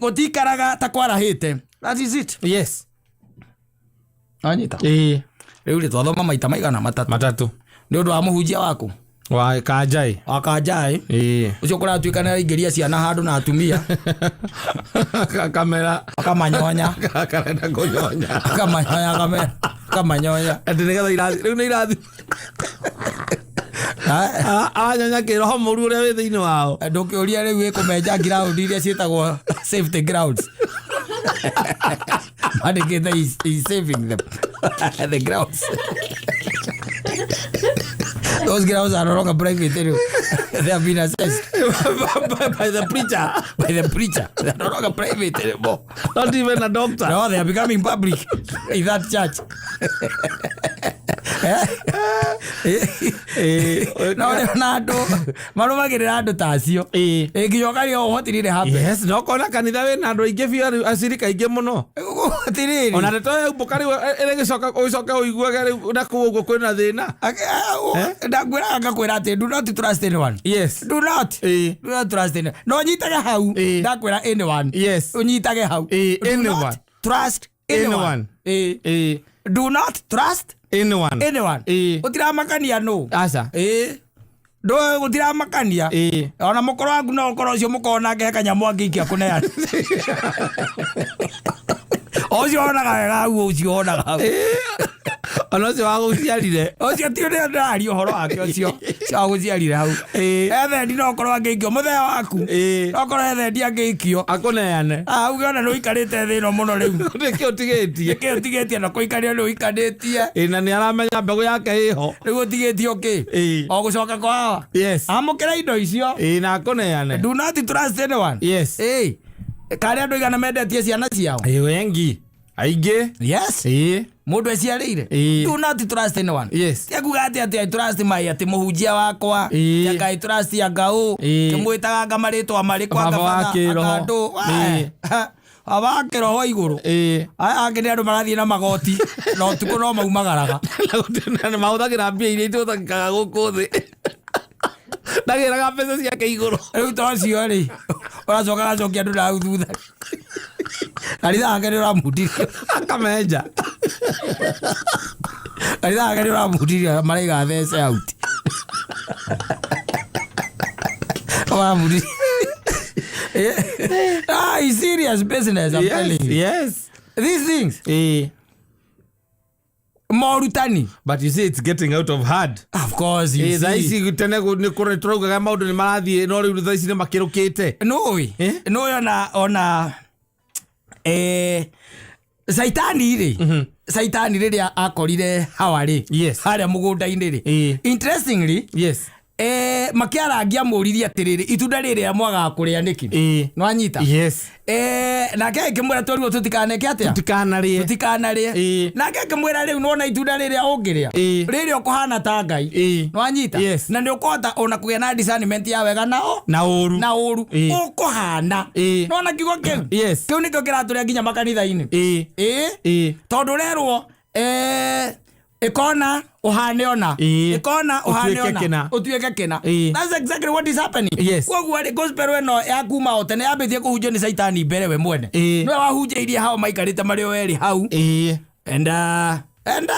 gũtikaraga ta kwarahĩte. That is it. Yes. Anyita. Ĩĩ. Rĩu rĩ twathoma maita maigana? Matatũ. Matatũ. Nĩ ũndũ wa mũhunjia waku. Wa kanjai. Wa kanjai. Ĩĩ. Ũcio kũratuĩka nĩ araingĩria ciana handũ na atumia. Kamera. Akamanyonya. Karenda kũnyonya. Akamanyonya kamera, akamanyonya. Atĩ nĩgetha irathi rĩu nĩ irathi. Aranyonya kĩroho mũru ũrĩa wĩ thĩinĩ wao. Ndũkĩũria rĩu ĩkũmenja ground iria ciĩtagwo safety grounds, mandĩkĩte is saving them, the grounds. Those grounds are no longer private rĩu, they have been assessed by the preacher. By the preacher. They are no longer private anymore. Not even a doctor. No, they are becoming public in that church. No rĩu na andũ marũmagĩrĩra andũ ta acio. Ĩĩ. Ĩ, nginya ũkaria what really happened. Yes, no kona kanitha wĩna andũ aingĩ biũ acirika aingĩ mũno. Atĩrĩrĩ. Ona ndeto yaumbũka rĩu ĩrĩgĩcoka ũcoke ũiguage rĩu na kũu ũguo kwĩna thĩna. Ndakwĩraga ngakwĩra atĩ do not trust anyone. Do not. Ĩĩ. Do not trust anyone. No ũnyitage hau. Ĩĩ. Ndakwĩra anyone. Ũnyitage hau. Ĩĩ, Do anyone. not trust anyone. Anyone. Ĩĩ. Ĩĩ. Do not trust Anyone. anyone. Ĩĩ. Ũtiramakania nũ. Aca. Ĩĩ. Ndũĩ gũtiramakania. Ĩĩ. Ona mũkũrũ waku no ũkorwo ũcio mũkorwo nake he kanyamũ angĩikia kũneana. Ũcio wonaga wega hau, ũcio wonaga hau. Ona ũcio wagũciarire. Ũcio ti ũrĩa ndĩraria ũhoro wake, ũcio ũcio wagũciarire hau. Ethendi no ũkorwo angĩikio mũthee waku. No ũkorwo ethendi angĩikio. Akũneane. Ah, uge ona nĩ ũikarĩte thĩ ĩno mũno rĩu. Nĩkĩ ũtigĩtie? Nĩkĩ ũtigĩtie na kũikaria nĩ ũikanĩtie. Ĩĩ, na nĩ aramenya mbegũ yake ĩho. Rĩu ũtigĩtie ũkĩ? O gũcoka kwa hawa. Amũkĩra indo icio. Ĩĩ, na akũneane. Do not trust anyone. Ĩĩ. Karĩa andũ igana mendetie ciana ciao. Ĩĩ, wengi aingĩ. Yes. Mũndũ eciarĩire. Do not trust anyone. Ti akuga atĩ I trust my atĩ mũhunjia wakwa. Ti anga I trust anga ũ. Kĩmwĩtaga anga marĩtwa marĩkũ anga Baba wa batha, kĩroho. anga andũ. Baba wa kĩroho igũrũ. Aya angĩ nĩ andũ marathiĩ na magoti na ũtukũ no maumagaraga. Na mahũthagĩra mbia iria itũthangĩkaga gũkũ thĩ, ndagĩraga mbeca ciake igũrũ. Rĩu ta ũcio rĩ ũracoka agacokia andũ na hau thutha, kanitha wake nĩ ũramutirio. Akamenja. Kanitha wake nĩ ũramutirio, maraiga thece out ũramutirio. Ah, it's serious business, I'm telling you. These things, morutani. But you see it's getting out of hand. Of course, you Thaa see. ici tene nĩ kũrĩ tũraugaga maũndũ nĩ marathiĩ, no rĩu thaa ici nĩ makĩrũkĩte. Nũĩ. Eh? Nũĩ ona Saitani rĩ, Saitani rĩrĩa akorire Hawa rĩ harĩa mũgũnda-inĩ rĩ, interestingly, makĩarangia mũririe atĩrĩrĩ, itunda rĩrĩa mwagaga kũrĩa nĩkĩ? Nĩwanyita? Yes. Nake akĩmwĩra twerirwo tũtikaneke atĩa? Tũtikanarĩe. Tũtikanarĩe. Nake akĩmwĩra rĩu nĩwona itunda rĩrĩa ũngĩrĩa, rĩrĩa ũkũhana ta Ngai. Nĩwanyita? Yes. Na nĩ ũkũhota ona kũgĩa na discernment ya wega nao na ũru. Na ũru. Ũkũhana. Nĩwona kiugo kĩu? Yes. Kĩu nĩkĩo kĩratũrĩa nginya makanitha-inĩ. Tondũ ũrerwo ĩkona ũhane ona ĩkona ũhane Ũtuĩke ona kĩna. Ũtuĩke kĩna. That's exactly what is happening. Koguo rĩ, gospel ĩno ya kuma o tene yambĩtie kũhunjio nĩ Saitani mbere we mwene. Nĩwe wahunjĩirie hao maikarĩte marĩ o erĩ hau. And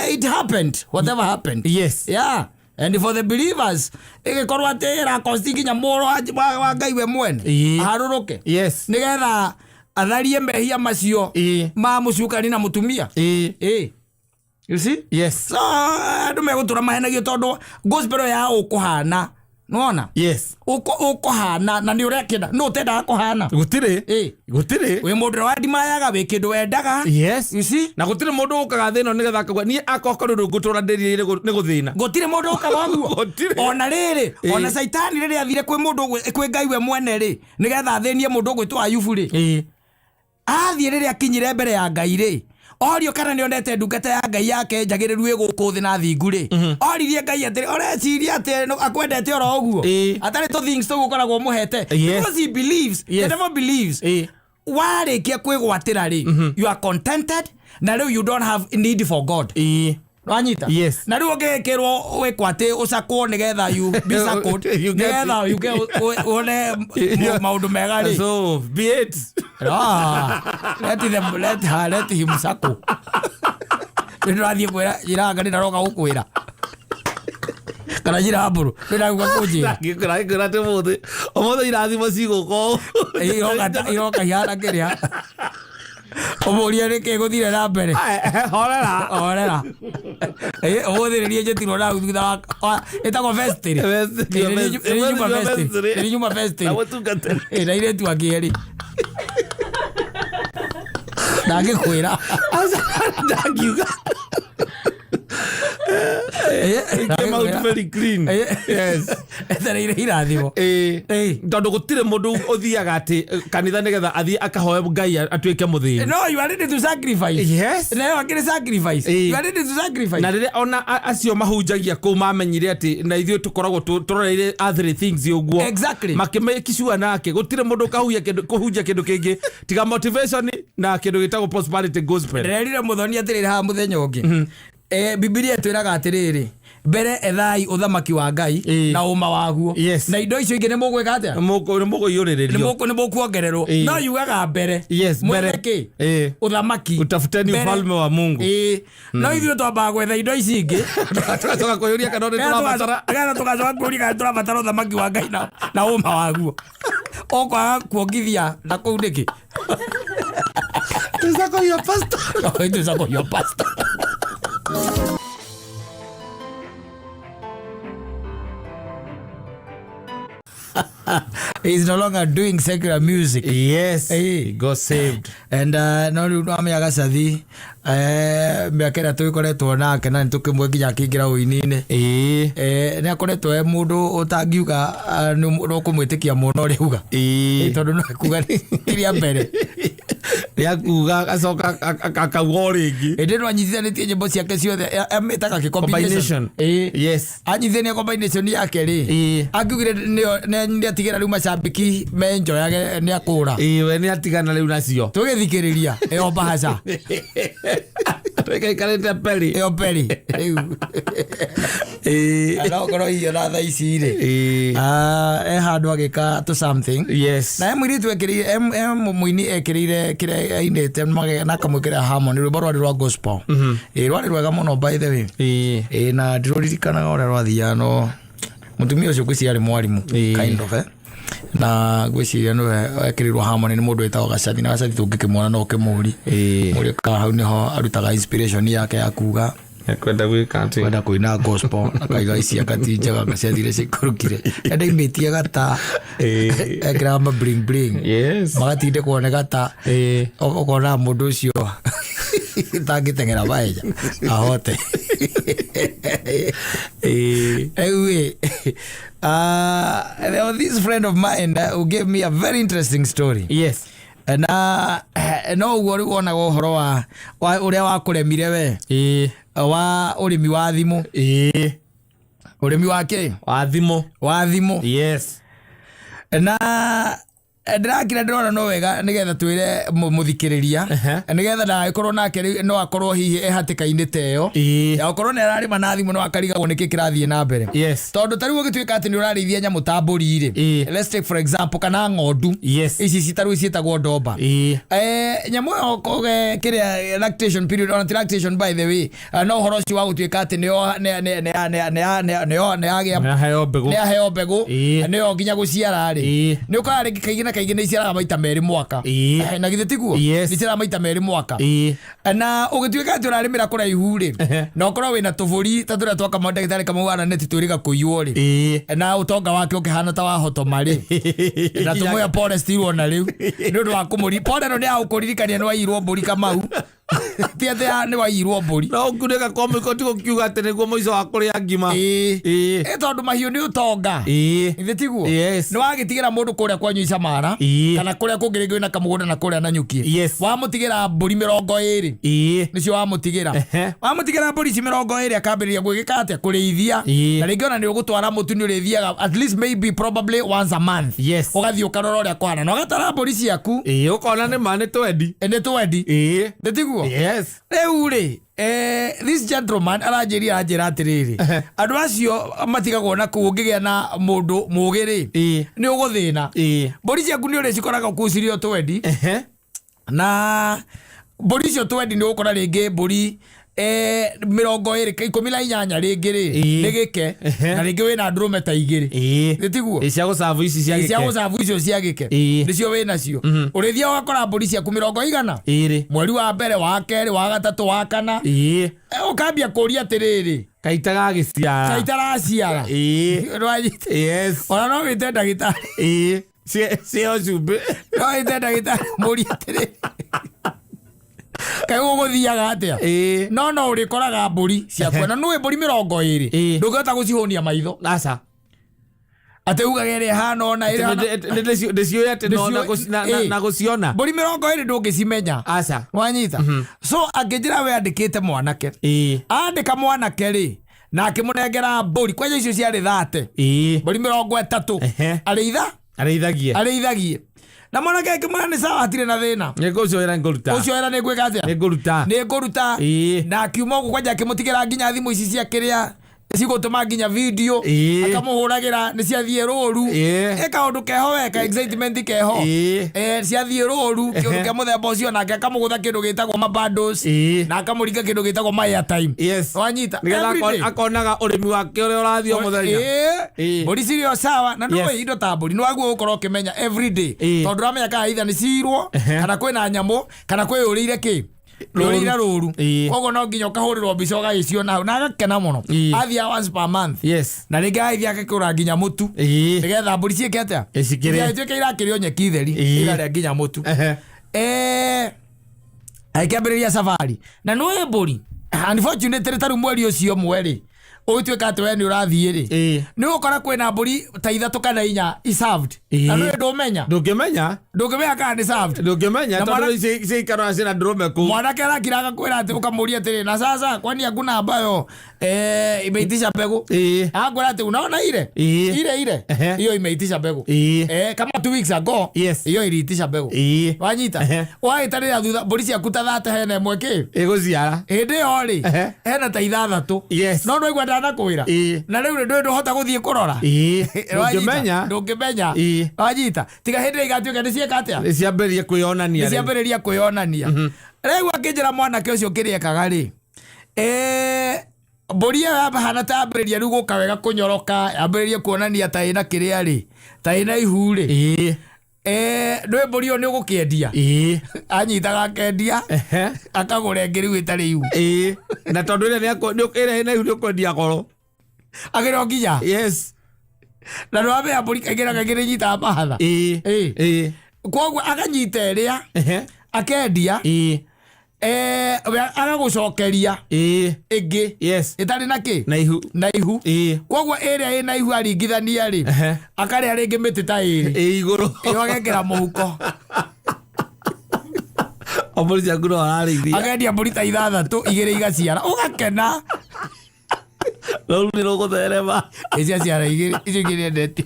it happened whatever happened. Yeah, and for the believers ĩgĩkorwo atĩ ĩrakosti nginya mũrũ wa Ngai we mwene aharũrũke nĩgetha atharie mehia macio ma mũcukani na mũtumia. You see? Yes. So andũ megũtũra mahenagio tondũ gospel ya ũkũhana Nona. Yes. Uko ukuhana na ni urekenda no utendaga kuhana. Gutiri. Eh. Gutiri. Wi mundu wadimayaga wi kindu wendaga. Yes. You see? Na gutiri mundu ukaga thina nigetha akauga nie akorwo rĩu ngũtũra ndĩrirĩire nĩ gũthĩna. Gutire mundu ukaga ũguo. Gũtirĩ. Ona rĩrĩ, Ĩ. ona Caitani rĩrĩa athire kwĩ mundu kwĩ Ngai we mwene rĩ, nigetha athĩnie mundu ũgwĩtwo Ayubu rĩ. Ĩ. Athiĩ rĩrĩa akinyire mbere ya Ngai rĩ, orio kana nĩonete ndungata ya Ngai yake njagĩrĩru ĩ gũkũ thĩ na thingu rĩ, oririe Ngai atĩrĩ, ũreciria atĩ akwendete oro ũguo Ĩ. atarĩ tũ things tũu ũkoragwo ũmũhete? Yes. Because he believes, the Yes. devil believes Ĩ. warĩkia kwĩgwatĩra rĩ, you are contented na rĩu you don't have need for God. Ĩ. Wanyita? Yes. Na rĩu ũngĩkĩrwo wĩkwo atĩ ũcakwo nĩgetha you be sackled, You get nĩgetha you get wone maũndũ mega rĩ. So be it. Ah, let them, let her, let him sacco. Nĩ ndĩrathiĩ kwĩra njĩra nĩ ndaroka gũkwĩra kana njĩra mbũrũ nĩ ndagũka kũnjĩra. Ngĩkwĩra atĩ ũmũthĩ irathimo cigũka ũũ. Iroka ihana kĩrĩa ũmũrie nĩkĩ gũthire na mbere. Horera. Horera. Ũmũthĩ nĩ niĩ njĩtirwo nau thutha wa ĩtagwo vestry. Vestry, Nĩ nyuma vestry. Nĩ nyuma vestry. Na mũtungatĩri. Na airĩtu angĩ erĩ ndangĩkwĩra. Aca, ndangiuga. It came out very clean. Yes. Etereire irathimo. Ĩ. Ĩ. Tondũ gũtirĩ mũndũ ũthiaga atĩ kanitha nĩgetha athiĩ akahoe Ngai atuĩke mũthĩni. No, you are ready to sacrifice. Yes. Nayo akĩrĩ sacrifice. Ĩ. You are ready to sacrifice. Na rĩrĩa ona acio mahunjagia kũu mamenyire atĩ na ithuĩ tũkoragwo tũroreire earthly things ũguo. Exactly. Makĩmake nake gũtirĩ mũndũ ũkahuia kĩndũ kũhunjia kĩndũ kĩngĩ tiga motivation na kĩndũ gĩtagwo prosperity gospel. Ndĩrerire mũthoni atĩrĩrĩ haha mũthenya ũngĩ. Bibilia ĩtwĩraga atĩrĩrĩ, mbere ethai ũthamaki wa Ngai Ĩ. na ũma waguo. Yes. Na indo icio ingĩ nĩ mũgwĩka atĩa? Nĩ mũkũiyũrĩrĩrio. Nĩ mũkuongererwo. Ĩ. No yugaga mbere. Yes, mbere. Mwethe kĩ? Ĩ. Ũthamaki. Utafuteni Mbere. ufalme wa Mungu. Ĩ. No ithuĩ twambaga gwetha indo ici ingĩ. Tũgacoka kwĩyũria kana nĩ tũrabatara. Nĩgetha tũgacoka kũũria kana tũrabatara ũthamaki wa Ngai na ũma waguo. Ũkwaga kuongithia na kũu nĩkĩ? Tũcako your pastor. Tũcako your pastor. He's no longer doing secular music. Yes. Ĩ. He got saved. And no rĩu nwamenya Gacathi, mĩaka ĩrĩa tũgĩkoretwo nake na nĩtũkĩmwe nginya akĩingĩra ũini-inĩ. Ĩ. Nĩ akoretwo e mũndũ ũtangiuga no kũmwĩtĩkia mũno ũrĩa auga. Ĩ. Tondũ no ekuga kĩrĩa mbere. Nĩ akuga acoka akauga o rĩngĩ. Ĩndĩ no anyitithanĩtie nyĩmbo ciake ciothe amĩtaga kĩ Combination. Ĩ. Yes. Anyitithania combination yake rĩ, Ĩ. angiugire nĩ atigĩra rĩu macambĩki menjoyage nĩ akũra. Ĩ, we nĩ atigana rĩu nacio. Tũgĩthikĩrĩria ĩyo mbahaca. Tũikaikarĩte peri. Ĩyo peri rĩu. Ĩ. No ũkorwo hihi ona thaa ici rĩ, Ĩ. e handũ agĩka to something. Yes. Na he mũirĩtu ekĩrĩire, he mũini ekĩrĩire kĩrĩa ainĩte na akamwĩkĩra harmony, rwĩmbo rwarĩ rwa gospel. Ĩ, rwarĩ rwega mũno by the way. Ĩ. Ĩ, na ndirũririkanaga ũrĩa rwathiaga no mũtumia ũcio ngwĩciria arĩ mwarimũ. Ĩ. Kind of, eh? Na ngwĩciria nĩwe ekĩrĩirwo harmony nĩ mũndũ wĩtagwo Gacathi, na Gacathi tũngĩkĩmuona no ũkĩmũri. Ĩ. Mũrie kana hau nĩho arutaga inspiration yake ya kuga Kwenda gwĩka atĩ. Kwenda kũina gospel na kaiga ici akati njega gaciathire ciikũrũkire endaimĩtie gata. Ĩ. Ekĩraga ma bling bling. Yes. Magatindĩkwo nĩ gata. Ĩ. Ũkona mũndũ ũcio tangĩteng'era maheja ahote. Ĩ. Rĩu ĩ, there was this friend of mine who gave me a very interesting story. Yes. Na no ũguo rĩu wonaga ũhoro wa ũrĩa wakũremire we. Ĩ. Wa ũrĩmi wa thimũ. Ĩ. Ũrĩmi wa kĩ? Wa thimũ. Wa thimũ. Yes. Na ndĩrakira ndĩrona no wega nĩgetha twĩre mũthikĩrĩria nĩgetha ndagagĩkorwo nake rĩu no akorwo hihi e hatĩka-inĩ ta ĩyo. Ĩ. Ya gũkorwo nĩ ararĩma na thimũ no akarigagwo nĩkĩ kĩrathiĩ na mbere. Yes. Tondũ ta rĩu ũgĩtuĩka atĩ nĩ ũrarĩithia nyamũ ta mbũri rĩ, Ĩ. let's take for example kana ng'ondu. Yes. Ici citarũ ciĩtagwo ndomba. Ĩ. Nyamũ ĩyo kĩrĩa lactation period, ona ti lactation by the way, no ũhoro ũcio wa gũtuĩka atĩ nĩyo nĩyagĩa Nĩaheo mbegũ. nĩaheo mbegũ Ĩ. nĩyo nginya gũciara rĩ, Ĩ. nĩ ũkoraga rĩngĩ kaingĩ na kaingĩ nĩ iciaraga maita merĩ mwaka. Na githĩ tiguo? Yes. Nĩ iciaraga maita merĩ mwaka. Ĩĩ. Na ũgĩtuĩka atĩ ũrarĩmĩra kũraihu rĩ, na ũkorwo wĩna tũbũri ta tũrĩa twa Kamau, ndagĩtarĩ Kamau wa neti twĩrĩga kũiywo rĩ, na ũtonga wake ũkĩhana ta wa hotoma rĩ, na tũmwĩre pole still ona rĩu nĩ ũndũ wa kũmũri pole ĩno nĩ ya gũkũririkania nĩ waiyirwo mbũri Kamau, ti atĩ nĩ waiyirwo mbũri. No ũkunĩka kwa mũiko ti gũkiuga atĩ nĩguo mũico wa kũrĩa ngima. Ĩĩ. Ĩĩ. Ĩ tondũ mahiũ nĩ ũtonga. Ĩĩ. Ithe tiguo? Yes. Nĩ wagĩtigĩra mũndũ kũrĩa kwanyu Icamara kana kũrĩa kũngĩ rĩngĩ wĩna kamũgũnda na kũrĩa Nanyuki. Wamũtigĩra mbũri 20. Nĩcio wamũtigĩra. Wamũtigĩra mbũri ici 20, akambĩrĩria gwĩgĩka atĩa? Kũrĩithia. Na rĩngĩ ona nĩ ũgũtwara mũtu, nĩ ũrĩthiaga at least maybe probably once a month. Ũgathiĩ ũkarora ũrĩa kũhana na ũgatara mbũri ciaku. Ĩĩ, ũkona nĩ ma nĩ twendi. Nĩ twendi. Nĩ tiguo? Yes. Rĩu rĩ, this gentleman aranjĩria, aranjĩra atĩrĩrĩ, andũ acio matigagwo na kũu, ũngĩgĩa na mũndũ mũgĩ rĩ, nĩ ũgũthĩna. Mbũri ciaku nĩ ũrĩcikoraga kũu cirĩ o twendi. Na mbũri icio twendi, nĩ ũgũkora rĩngĩ mbũri 28, 18 rĩngĩ rĩ, nĩ gĩke. Na rĩngĩ wĩna ndũrũme ta 2. Nĩ tiguo? Ĩĩ, cia gũcabu ici cia Cia gĩke. gũcabu icio cia gĩke. Nĩcio wĩ nacio. Ũrĩthiaga ũgakora mbũri ciaku mĩrongo igana 20. Mweri wa mbere, wa kerĩ, wa gatatũ, wa kana. Ũkambia kũria atĩrĩrĩ, Kaita gagĩciara. Kaitaraciara. Nĩwanyita? Yes. Ona no wĩte ndagĩtarĩ. Ĩĩ. Cio cumbĩ. No wĩte ndagĩtarĩ, mũrie atĩrĩrĩ, kaĩ gũgũthiaga atĩa? No ũrĩkoraga mbũri ciaku na nũĩ mbũri 20, ndũngĩhota gũcihũnia maitho. Aca. Atĩ ugaga ĩrĩa ĩhana ũna, ĩrĩa ĩhana. Ndĩciũĩ atĩ no na gũciona. Mbũri 20 ndũngĩcimenya. Aca. Wanyita? So angĩnjĩra we andĩkĩte mwanake, andĩka mwanake rĩ, na akĩmũnengera mbũri kwanja icio ciarĩ 30, mbũri 30, arĩitha. Arĩithagie. Arĩithagie, na mwanake akĩmwĩra nĩ sawa, hatirĩ na thĩna. Nĩ ũcio wĩra ngũruta. Ũcio wĩra nĩ ngwĩka atĩa? Nĩ ngũruta. Nĩ ngũruta. Na akiuma ũguo kwanja akĩmũtigĩra nginya thimũ ici cia kĩrĩa cigũtũma nginya video, akamũhũragĩra nĩ ciathiĩ rũru. Ĩ kaũndũ keho we, ka excitement keho. Ciathiĩ rũru, kĩũndũ kĩa mũthemba ũcio, nake akamũgũtha kĩndũ gĩtagwo ma bundles, na akamũringa kĩndũ gĩtagwo ma airtime. Wanyita? Nĩgetha Every day. akonaga ũrĩmi wake ũrĩa ũrathiĩ o mũthenya. Mbũri cirĩ o sawa na nĩũĩ indo ta mbũri nĩ waguo gũkorwo ũkĩmenya every day, tondũ ndũramenya kana either nĩ cirwo, kana kwĩna nyamũ, kana kwĩyũrĩire kĩ, rũrĩire rũru. Koguo no nginya ũkahũrĩrwo mbica ũgagĩciona hau, na agakena mũno. Athiaga once per month, na rĩngĩ agĩthiĩ agakĩgũra nginya mũtu, nĩgetha mbũri ciĩke atĩa? Cikĩrĩe. Ituĩke irakĩrĩo nyeki theri, irarĩa nginya mũtu. Agĩkĩambĩrĩria safari, na nĩũĩ mbũri unfortunately ta rĩu mweri ũcio ũmwe rĩ, ũgĩtuĩka atĩ we nĩ ũrathiĩ rĩ, nĩ ũgũkora kwĩna mbũri ta 3 kana 4 i-served. Na nĩũĩ ndũmenya. Ndũngĩmenya. Ndũngĩmenya kana nĩ served. Ndũngĩmenya Na tondũ ciikaraga ciĩna ndũrũme kũu. Mwanake arakira agakwĩra atĩ, ũkamũria atĩrĩ, na sasa kwani hakuna ambayo imeitisha mbegu? Akwĩra atĩ unaona ile, ile ile, hiyo imeitisha mbegu. Kama 2 weeks ago, hiyo iliitisha mbegu. Wanyita? Wagĩtarĩra thutha mbũri ciaku ta 30, hena ĩmwe kĩ Ĩgũciara. Hĩndĩ ĩyo rĩ, hena ta 6. No ndwaigua ndanakwĩra? Na rĩu rĩ, ndũĩ ndũhota gũthiĩ kũrora. Wanyita? Ndũngĩmenya. Ndũngĩmenya. Wanyita? Tiga hĩndĩ ĩrĩa igatuĩka nĩ cieka atĩa? Nĩ ciambĩrĩria kwĩyonania Nĩ rĩu. ciambĩrĩria kwĩyonania. Rĩu akĩnjĩra mwanake ũcio kĩrĩa ekaga rĩ, mbũri ĩyo yahana ta yambĩrĩria rĩu gũka wega kũnyoroka, yambĩrĩrie kuonania ta ĩna kĩrĩa rĩ, ta ĩna ihu rĩ, ndũĩ mbũri ĩyo nĩ ũgũkĩendia. Anyitaga akendia, akagũra ĩngĩ rĩu ĩtarĩ ihu. Ĩĩ, na tondũ ĩrĩa ĩrĩa ĩna ihu nĩ ũkwendia goro. Akĩrĩ o nginya na nĩ wamenya mbũri kaingĩ na kaingĩ nĩ inyitaga mahatha. Koguo akanyita ĩrĩa, akendia, we agagũcokeria ĩngĩ ĩtarĩ na kĩ? Na ihu. Na ihu. Koguo ĩrĩa ĩna ihu aringithania rĩ, akarĩa rĩngĩ mĩtĩ ta 2. Ĩ igũrũ. Ĩyo agekĩra mũhuko. O mbũri ciaku no ararĩithia. Akendia mbũri ta 6, 2 igaciara, ũgakena. Rũru nĩ rũgũtherema. Ĩciaciara 2, icio ingĩ nĩendetie.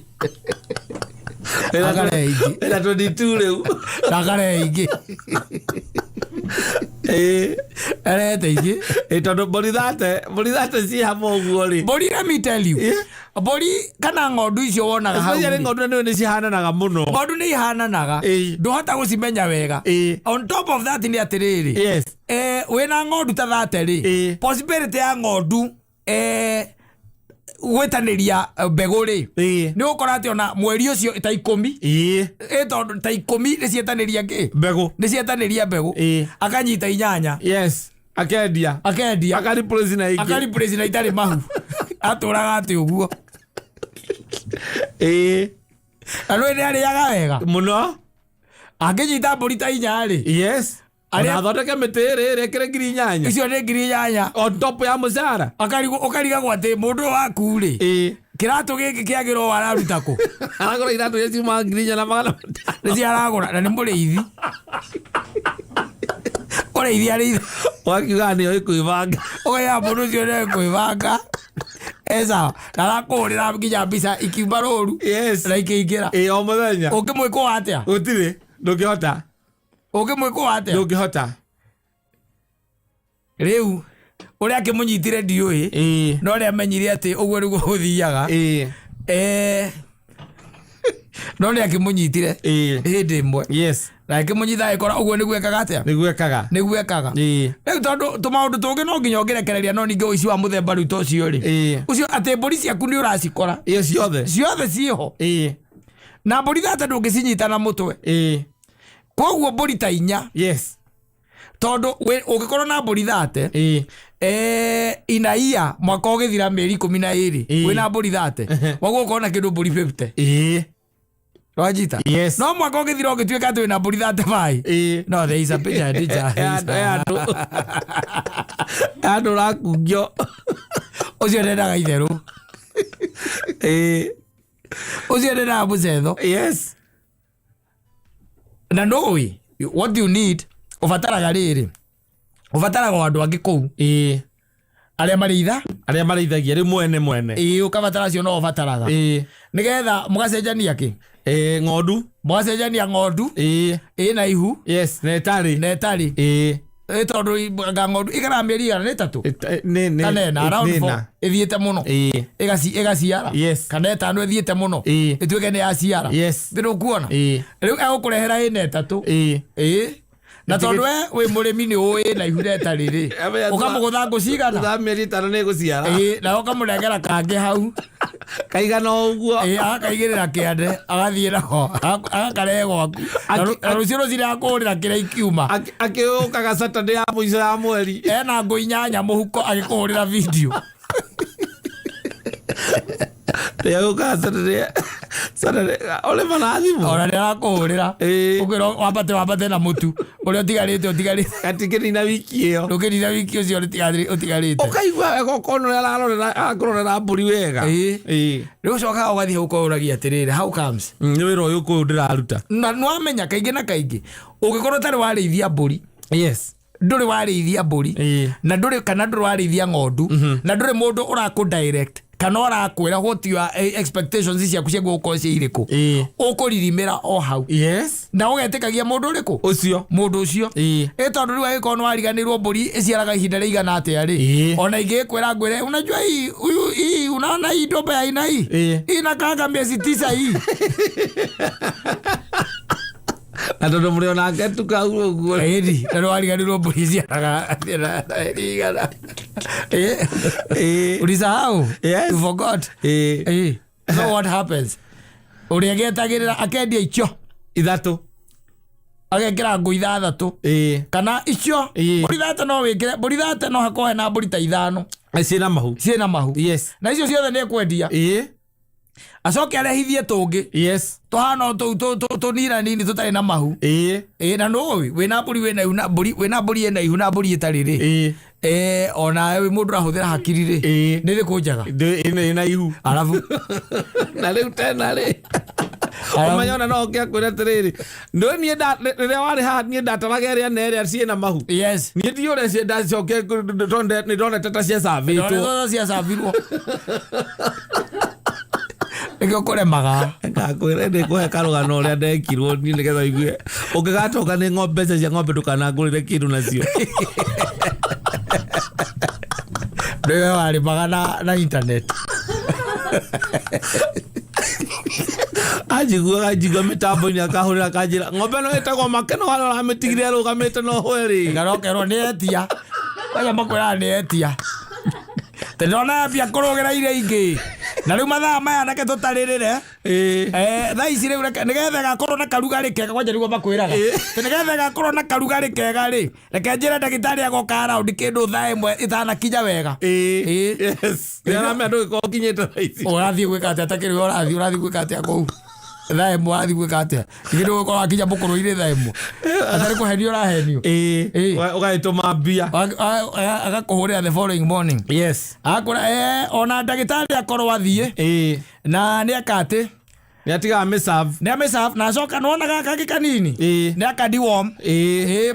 Akarĩa ingĩ. Ĩna 22 rĩu. Na akarĩa ingĩ. Arehete ingĩ. Ĩ tondũ mbũri 30 ciĩ hamwe ũguo rĩ. Mbũri, let me tell you, mbũri kana ng'ondu icio wonaga hau Especially rĩ, ng'ondu nĩ nĩ cihananaga mũno. Ng'ondu nĩ ihananaga. Ndũhota gũcimenya wega. On top of that nĩ atĩrĩrĩ, wĩna ng'ondu ta 30 rĩ, possibility ya ng'ondu Gwĩtanĩria mbegũ rĩ, nĩ ũgũkora atĩ ona mweri ũcio ta 10, ĩ tondũ ta 10 nĩ cietanĩria kĩ? Mbegũ. Nĩ cietanĩria mbegũ. Akanyita 8. Yes, akendia. Akendia. Akareplace na ingĩ. Akareplace na itarĩ mahu. Atũraga atĩ ũguo. Na nĩ nĩ arĩaga wega. Mũno. Angĩnyita mbũri ta 4 rĩ, Ona athondeke mĩtĩ ĩrĩ ĩrĩ ĩkĩre 8,000. Icio nĩ 8,000. On top ya mũcara. Akarigwo, ũkarigagwo atĩ mũndũ ũyũ waku rĩ, kĩratũ gĩkĩ kĩagĩrwo araruta kũ? Aragũra iratũ iria ciuma 4,500. Nĩcio aragũra na nĩ mũrĩithi. Ũrĩithi arĩithi. Wakiuga nĩoĩ kwĩbanga. Ũkaiga mũndũ ũcio nĩoĩ kwĩbanga. Esa, na arakũhũrĩra nginya mbica ikiuma rũru. Na ikĩingĩra. Ĩ, o mũthenya. Ũngĩmwĩkũa atĩa? Gũtirĩ, ndũngĩhota. Ũngĩmwĩkũa atĩa? Ndũngĩhota. Rĩu ũrĩa akĩmũnyitire ndiũĩ, no ũrĩa amenyire atĩ ũguo nĩguo gũthiaga. No nĩ akĩmũnyitire hĩndĩ ĩmwe. Na akĩmũnyita agĩkora ũguo nĩguo ekaga atĩa? Nĩguo ekaga. Nĩguo ekaga. Rĩu tondũ tũmaũndũ tũngĩ no nginya ũngĩrekereria, no ningĩ ũici wa mũthemba rĩu ta ũcio rĩ. Ũcio atĩ mbũri ciaku nĩ ũracikora. Iyo ciothe. Ciothe ciĩho. Na mbũri thate ndũngĩcinyita na mũtwe. Koguo mbũri ta 4. Tondũ ũngĩkorwo na mbũri 30, inaia mwaka ũgĩthira mĩeri 12, wĩna mbũri 30, waguo ũkorwo na kĩndũ mbũri 50. Wajita? Yes. No mwaka ũgĩthira ũgĩtuĩka atĩ wĩna mbũri 35. No, there is a picture, teacher. Andũ. Andũ ũrakungio. Ũcio ndendaga itherũ. Ũcio ndendaga mũcetho. Na ndũĩ, what you need, ũbataraga rĩrĩ. Ũbataraga o andũ angĩ kũu. Arĩa marĩitha? Arĩa marĩithagia, rĩu mwene mwene. Ĩĩ, ũkabatara acio no ũbataraga. Nĩgetha mũgacenjania kĩ? Ng'ondu. Mũgacenjania ng'ondu. Ĩ na ihu. Yes, na ĩtarĩ. Na ĩtarĩ. Ĩ tondũ anga ng'ondu ikaraga mĩeri igana nĩ 3? Kana ĩna, around 4. Ĩthiĩte mũno. Ĩgaciara. Kana 5 ĩthiĩte mũno. Ĩtuĩke nĩ yaciara. Thĩ ndũkuona? Rĩu egũkũrehera ĩna 3. Na tondũ we wĩ mũrĩmi nĩ ũĩ na ihu rĩtarĩ rĩ. Ũkamũgũtha ngũ cigana? Thutha wa mĩeri 5 nĩ ĩgũciara. Na ũkamũnengera kangĩ hau. Kaigana o ũguo. Agakaigĩrĩra kĩande, agathiĩ nako, agakarehe gwaku. Na rũciũ rũcinĩ akũhũrĩra kĩrĩa ikiuma. Akĩũkaga Saturday ya mũico ya mweri. Ena ngũ 8 mũhuko agĩkũhũrĩra video. Nĩagũkaga Saturday, Saturday, ũrĩ ma na thimũ? Ona nĩ arakũhũrĩra. Ũkwĩrwo wambate, wambate na mũtu. Ũrĩa ũtigarĩte, ũtigarĩte. Gatingĩnina wiki ĩyo. Ndũngĩnina wiki ũcio ũtigarĩte. Ũkaigua wega ũkona ũrĩa arakũrorera mbũri wega. Rĩu ũcokaga ũgathiĩ hau ũkoragia atĩrĩrĩ, how comes? Nĩ wĩra ũyũ kũyũ ndĩraruta. Na nĩwamenya kaingĩ na kaingĩ, ũngĩkorwo ũtarĩ warĩithia mbũri. Ndũrĩ warĩithia mbũri. Na ndũrĩ, kana ndũrĩ warĩithia ng'ondu. Na ndũrĩ mũndũ ũrakũ direct. Kana ũrakwĩra what your expectations ciaku cia gũkorwo ciĩ irĩkũ. Ũkũririmĩra o hau. Na ũgetĩkagia mũndũ ũrĩkũ? Ũcio. Mũndũ ũcio. Tondũ rĩu angĩkorwo nĩ wariganĩirwo mbũri ĩciaraga ihinda rĩigana atĩa rĩ? Ona ingĩkwĩra ngwĩre, unajua hii, huyu, hii, unaona hii ndombe ya aina hii? Hii inakaanga miezi 9 hii. Na tondũ mũrĩ onake tu kau ũguo. Ĩni, na nĩ wariganĩirwo mbũri iciaraga igana. Ulisahau? You forgot? So what happens? Ũrĩa agetagĩrĩra akendia icio 3. Agekĩra ngũ 6. Kana icio, mbũri 3 no wĩkĩre, mbũri 3 no hakorwo hena mbũri ta 5. Ciĩna mahu. Ciĩna mahu. Na icio ciothe nĩ ekwendia. Acoke arehithie tũngĩ. Tũhana o tũu, tũnira nini tũtarĩ na mahu. Na nũĩ, wĩna mbũri wĩna ihu na mbũri, wĩna mbũri ĩna ihu na mbũri ĩtarĩ rĩ. Ona wĩ mũndũ ũrahũthĩra hakiri rĩ. Nĩ ĩrĩkũ njega? Ĩna ihu. Arabu. Na rĩu tena rĩ. Arabu. Ũmenye ona no ũke akwĩre atĩrĩrĩ, ndũĩ niĩ rĩrĩa warĩ haha niĩ ndataraga ĩrĩa na ĩrĩa ciĩna mahu. Niĩ ndiũĩ ũrĩa ndacokire nĩ ndonete ta ciacabĩtwo. Ndonete ta ciacabirwo. Nĩkĩo kũremaga. Ngakwĩra ndĩ kũhe karũgano ũrĩa ndekirwo niĩ nĩgetha ũigue. Ũngĩgatoka nĩ ng'ombe, mbeca cia ng'ombe ndũkanangũrĩre kĩndũ nacio. Nĩwe warĩmaga na internet. Anjiguaga njigua mĩtambo-inĩ akahũrĩra akanjĩra, ng'ombe ĩno ĩtagwo Makeno harĩa ũramĩtigire ĩrũgamĩte no hwerĩ. Ngarokerwo nĩ etia. Aya makwĩraga nĩ etia. Ndona yambia kũrũgĩra iria ingĩ na rĩu mathaa maya reke tũtarĩrĩre. Thaa ici rĩu nĩgetha gakorwo na karugarĩ kega, kwanja nĩguo makwĩraga. Atĩ nĩgetha gakorwo na karugarĩ kega rĩ, reke njĩre ndagĩtarĩ agoka round kĩndũ thaa 1 ĩtanakinya wega. Yes, nĩaramenya ndũgĩkorwo ũkinyĩte thaa ici. Ũrathiĩ gwĩka atĩa takĩrĩ ũrathiĩ gwĩka atĩa kũu thaa 1, ũrathiĩ gwĩka atĩa? Githĩ ndũgũkorwo wakinya mũkũrũ-inĩ thaa 1 atarĩ kũhenio ũrahenio? Ũgagĩtũma mbia. Agakũhũrĩra the following morning. Akũra ona ndagĩtarĩ akorwo athiĩ na nĩ aka atĩ Nĩ atigaga mĩserve. Nĩ amĩserve na acoka nĩwona gaka kangĩ kanini nĩ aka deworm. 200.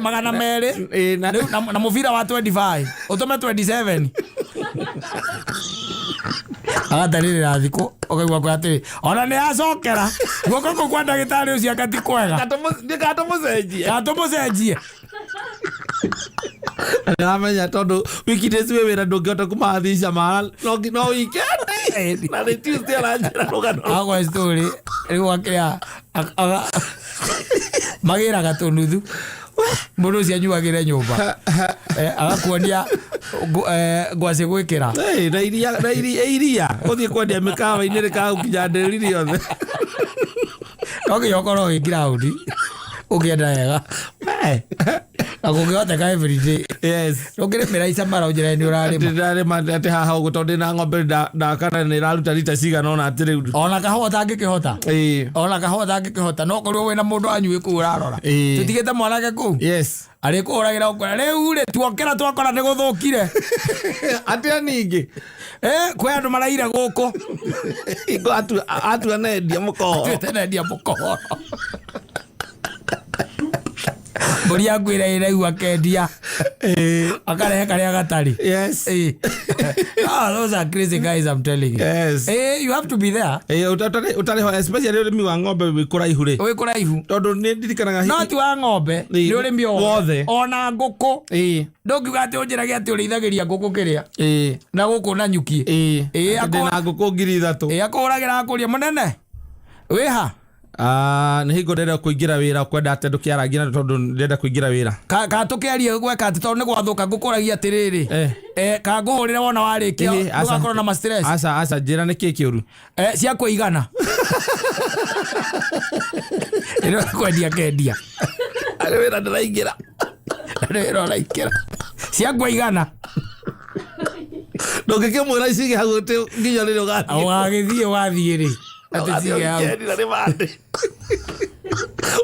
Na Rĩu na mũbira wa 25 ũtũme 27 agatarĩrĩra thikũ ũkaigua kwa atĩrĩ ona nĩ acokera guoko kũu kwa ndagĩtarĩ ũcio anga ti kwega. Nĩkatũmũcenjie. Gatũmũcenjie. Ndĩramenya tondũ weekdays wĩ wĩra ndũngĩhota kũmathica mara no weekend na nĩ Tuesday aranjĩra rũgano. Agwa story rĩu akĩrĩa magĩraga tũnuthu mũndũ ũcio anyuagĩre nyũmba. Agakuonia ngwacĩ gwĩkĩra. Hey, na iria na iria iria gũthiĩ kwendia mĩkawa-inĩ rĩkagũkinya ndĩri rĩothe. No nginya ũkorwo wĩ ground ũkĩenda wega na kũngĩhoteka every day. Ndũngĩrĩmĩra icamara ũnjĩre nĩ ũrarĩma. Ndĩrarĩma atĩ haha ũguo tondũ ndĩna ng'ombe ndakana nĩ ĩraruta rita cigana ũna atĩ rĩu. Ona kahũa ũtangĩkĩhota. Ona kahũa ũtangĩkĩhota no ũkorirwo wĩna mũndũ wanyu wĩ kũu ũrarora. Tũtigĩte mwanake kũu. Arĩkũhũragĩra ũkwĩra rĩu rĩ tuokĩra twakora nĩ gũthũkire. Atĩa ningĩ? Kwĩ andũ maraire gũkũ. Hingo atua nendia mũkohoro. Atuĩte nendia mũkohoro. Mbũri yaku ĩrĩa ĩraigua akendia. Akarehe karĩa gatarĩ. Ah, those are crazy guys, I'm telling you. You have to be there. Ũtarĩ ho, especially ũrĩmi wa ng'ombe wĩ kũraihu rĩ. Wĩ kũraihu. Tondũ nĩ ndirikanaga No ti wa ng'ombe, nĩ ũrĩmi o wothe. Ona ngũkũ. Ndũngiuga atĩ ũnjĩrage atĩ ũrĩithagĩria ngũkũ kĩrĩa. Na gũkũ na nyuki. Atĩ ndĩna ngũkũ 3,000. Akũhũragĩra akũria mũnene. Wĩha? Nĩ hingo ndĩrenda kũingĩra wĩra kwenda atĩ ndũkĩarangia na tondũ ndĩrenda kũingĩra wĩra. Ka tũkĩarie gweka atĩ tondũ nĩ gwathũka ngũkũragia atĩrĩrĩ. Ka ngũhũrĩre wona warĩkia, ndũgakorwo na ma stress. Aca, aca, njĩra nĩ kĩ kĩũru? Cia kũigana. Ĩno kwendia kendia. Arĩ wĩra ndĩraingĩra. Arĩ wĩra ũraingĩra. Cia kũigana. Ndũngĩkĩmwĩra cige hau atĩ nginya rĩrĩa ũgathiĩ. Ũgagĩthiĩ, ũgathiĩ rĩ. Atĩ Ũgathiĩ cige hau. ũkĩendia nĩ bandĩ.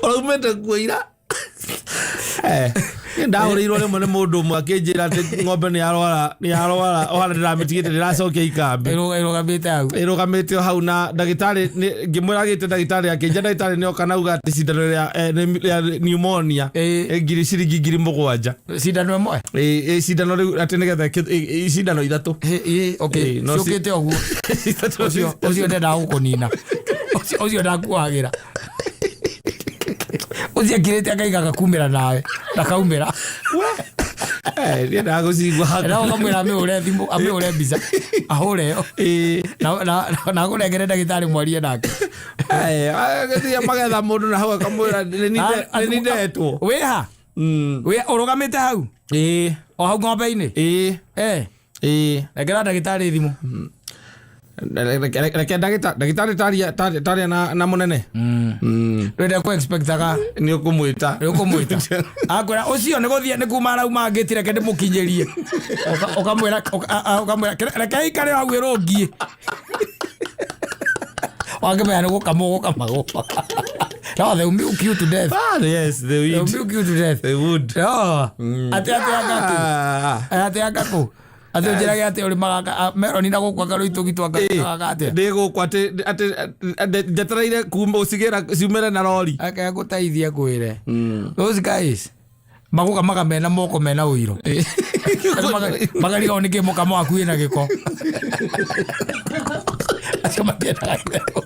Ũraumĩte kuo ira. Niĩ ndahũrĩirwo rĩmwe nĩ mũndũ ũmwe akĩnjĩra atĩ ng'ombe nĩ yarwara, nĩ yarwara, o harĩa ndĩramĩtigĩte ndĩracokia ikambĩ. Ĩrũgamĩte hau. Ĩrũgamĩte o hau na ndagĩtarĩ nĩ, ngĩmwĩra agĩte ndagĩtarĩ akĩnjĩra ndagĩtarĩ nĩ oka na auga atĩ cindano nĩ rĩa pneumonia, ngiri ciringi ngiri mũgwanja. Cindano ĩmwe? Cindano rĩu atĩ nĩgetha cindano ithatũ. Okay, No ci- ciũkĩte ũguo. Ithatũ Ũcio ndendaga gũkũnina. Ũcio ndakuagĩra. Ũcio akirĩte akaiga gakumĩra nawe, ndakaumĩra. Niĩ ndagũcigua hakuhĩ. Na ũkamwĩra amĩhũre thimũ, amĩhũre mbica, ahũre ĩyo. Na akũnengere ndagĩtarĩ mwarie nake. Agĩthiĩ magetha mũndũ na hau akamwĩra, nĩ nindetwo. Wĩha? Wĩ ũrũgamĩte hau? O hau ng'ombe-inĩ? Nengera ndagĩtarĩ thimũ. Reke ndagĩtarĩ taria na mũnene. Ndwenda kũ expectaga. Nĩ ũkũmwĩta. Nĩ ũkũmwĩta. Akwĩra ũcio nĩ gũthiĩ nĩ kuma arauma ngĩti reke ndĩmũkinyĩrie. Ũkamwĩra, reke aikare hau ĩrũngiĩ. Wangĩmenya nĩ gũkamwo gũkamagwo. No, they will milk you to death. Yes, they They will would. milk you to death. They would. Oh. Atĩ atĩ anga kũ? Atĩ anga kũ? Atĩ ũnjĩrage atĩ ũrĩmaga meroni na gũkũ anga rũitũki twa anga anga atĩa? Ndĩ gũkũ atĩ njetereire kuma ũcigĩra ciumĩre na rori. Ake agũteithie ngwĩre. Those guys magũkamaga mena moko mena ũiro. Magarigagwo nĩkĩ mũkamo waku wĩna gĩko. Acio matiendaga itherũ.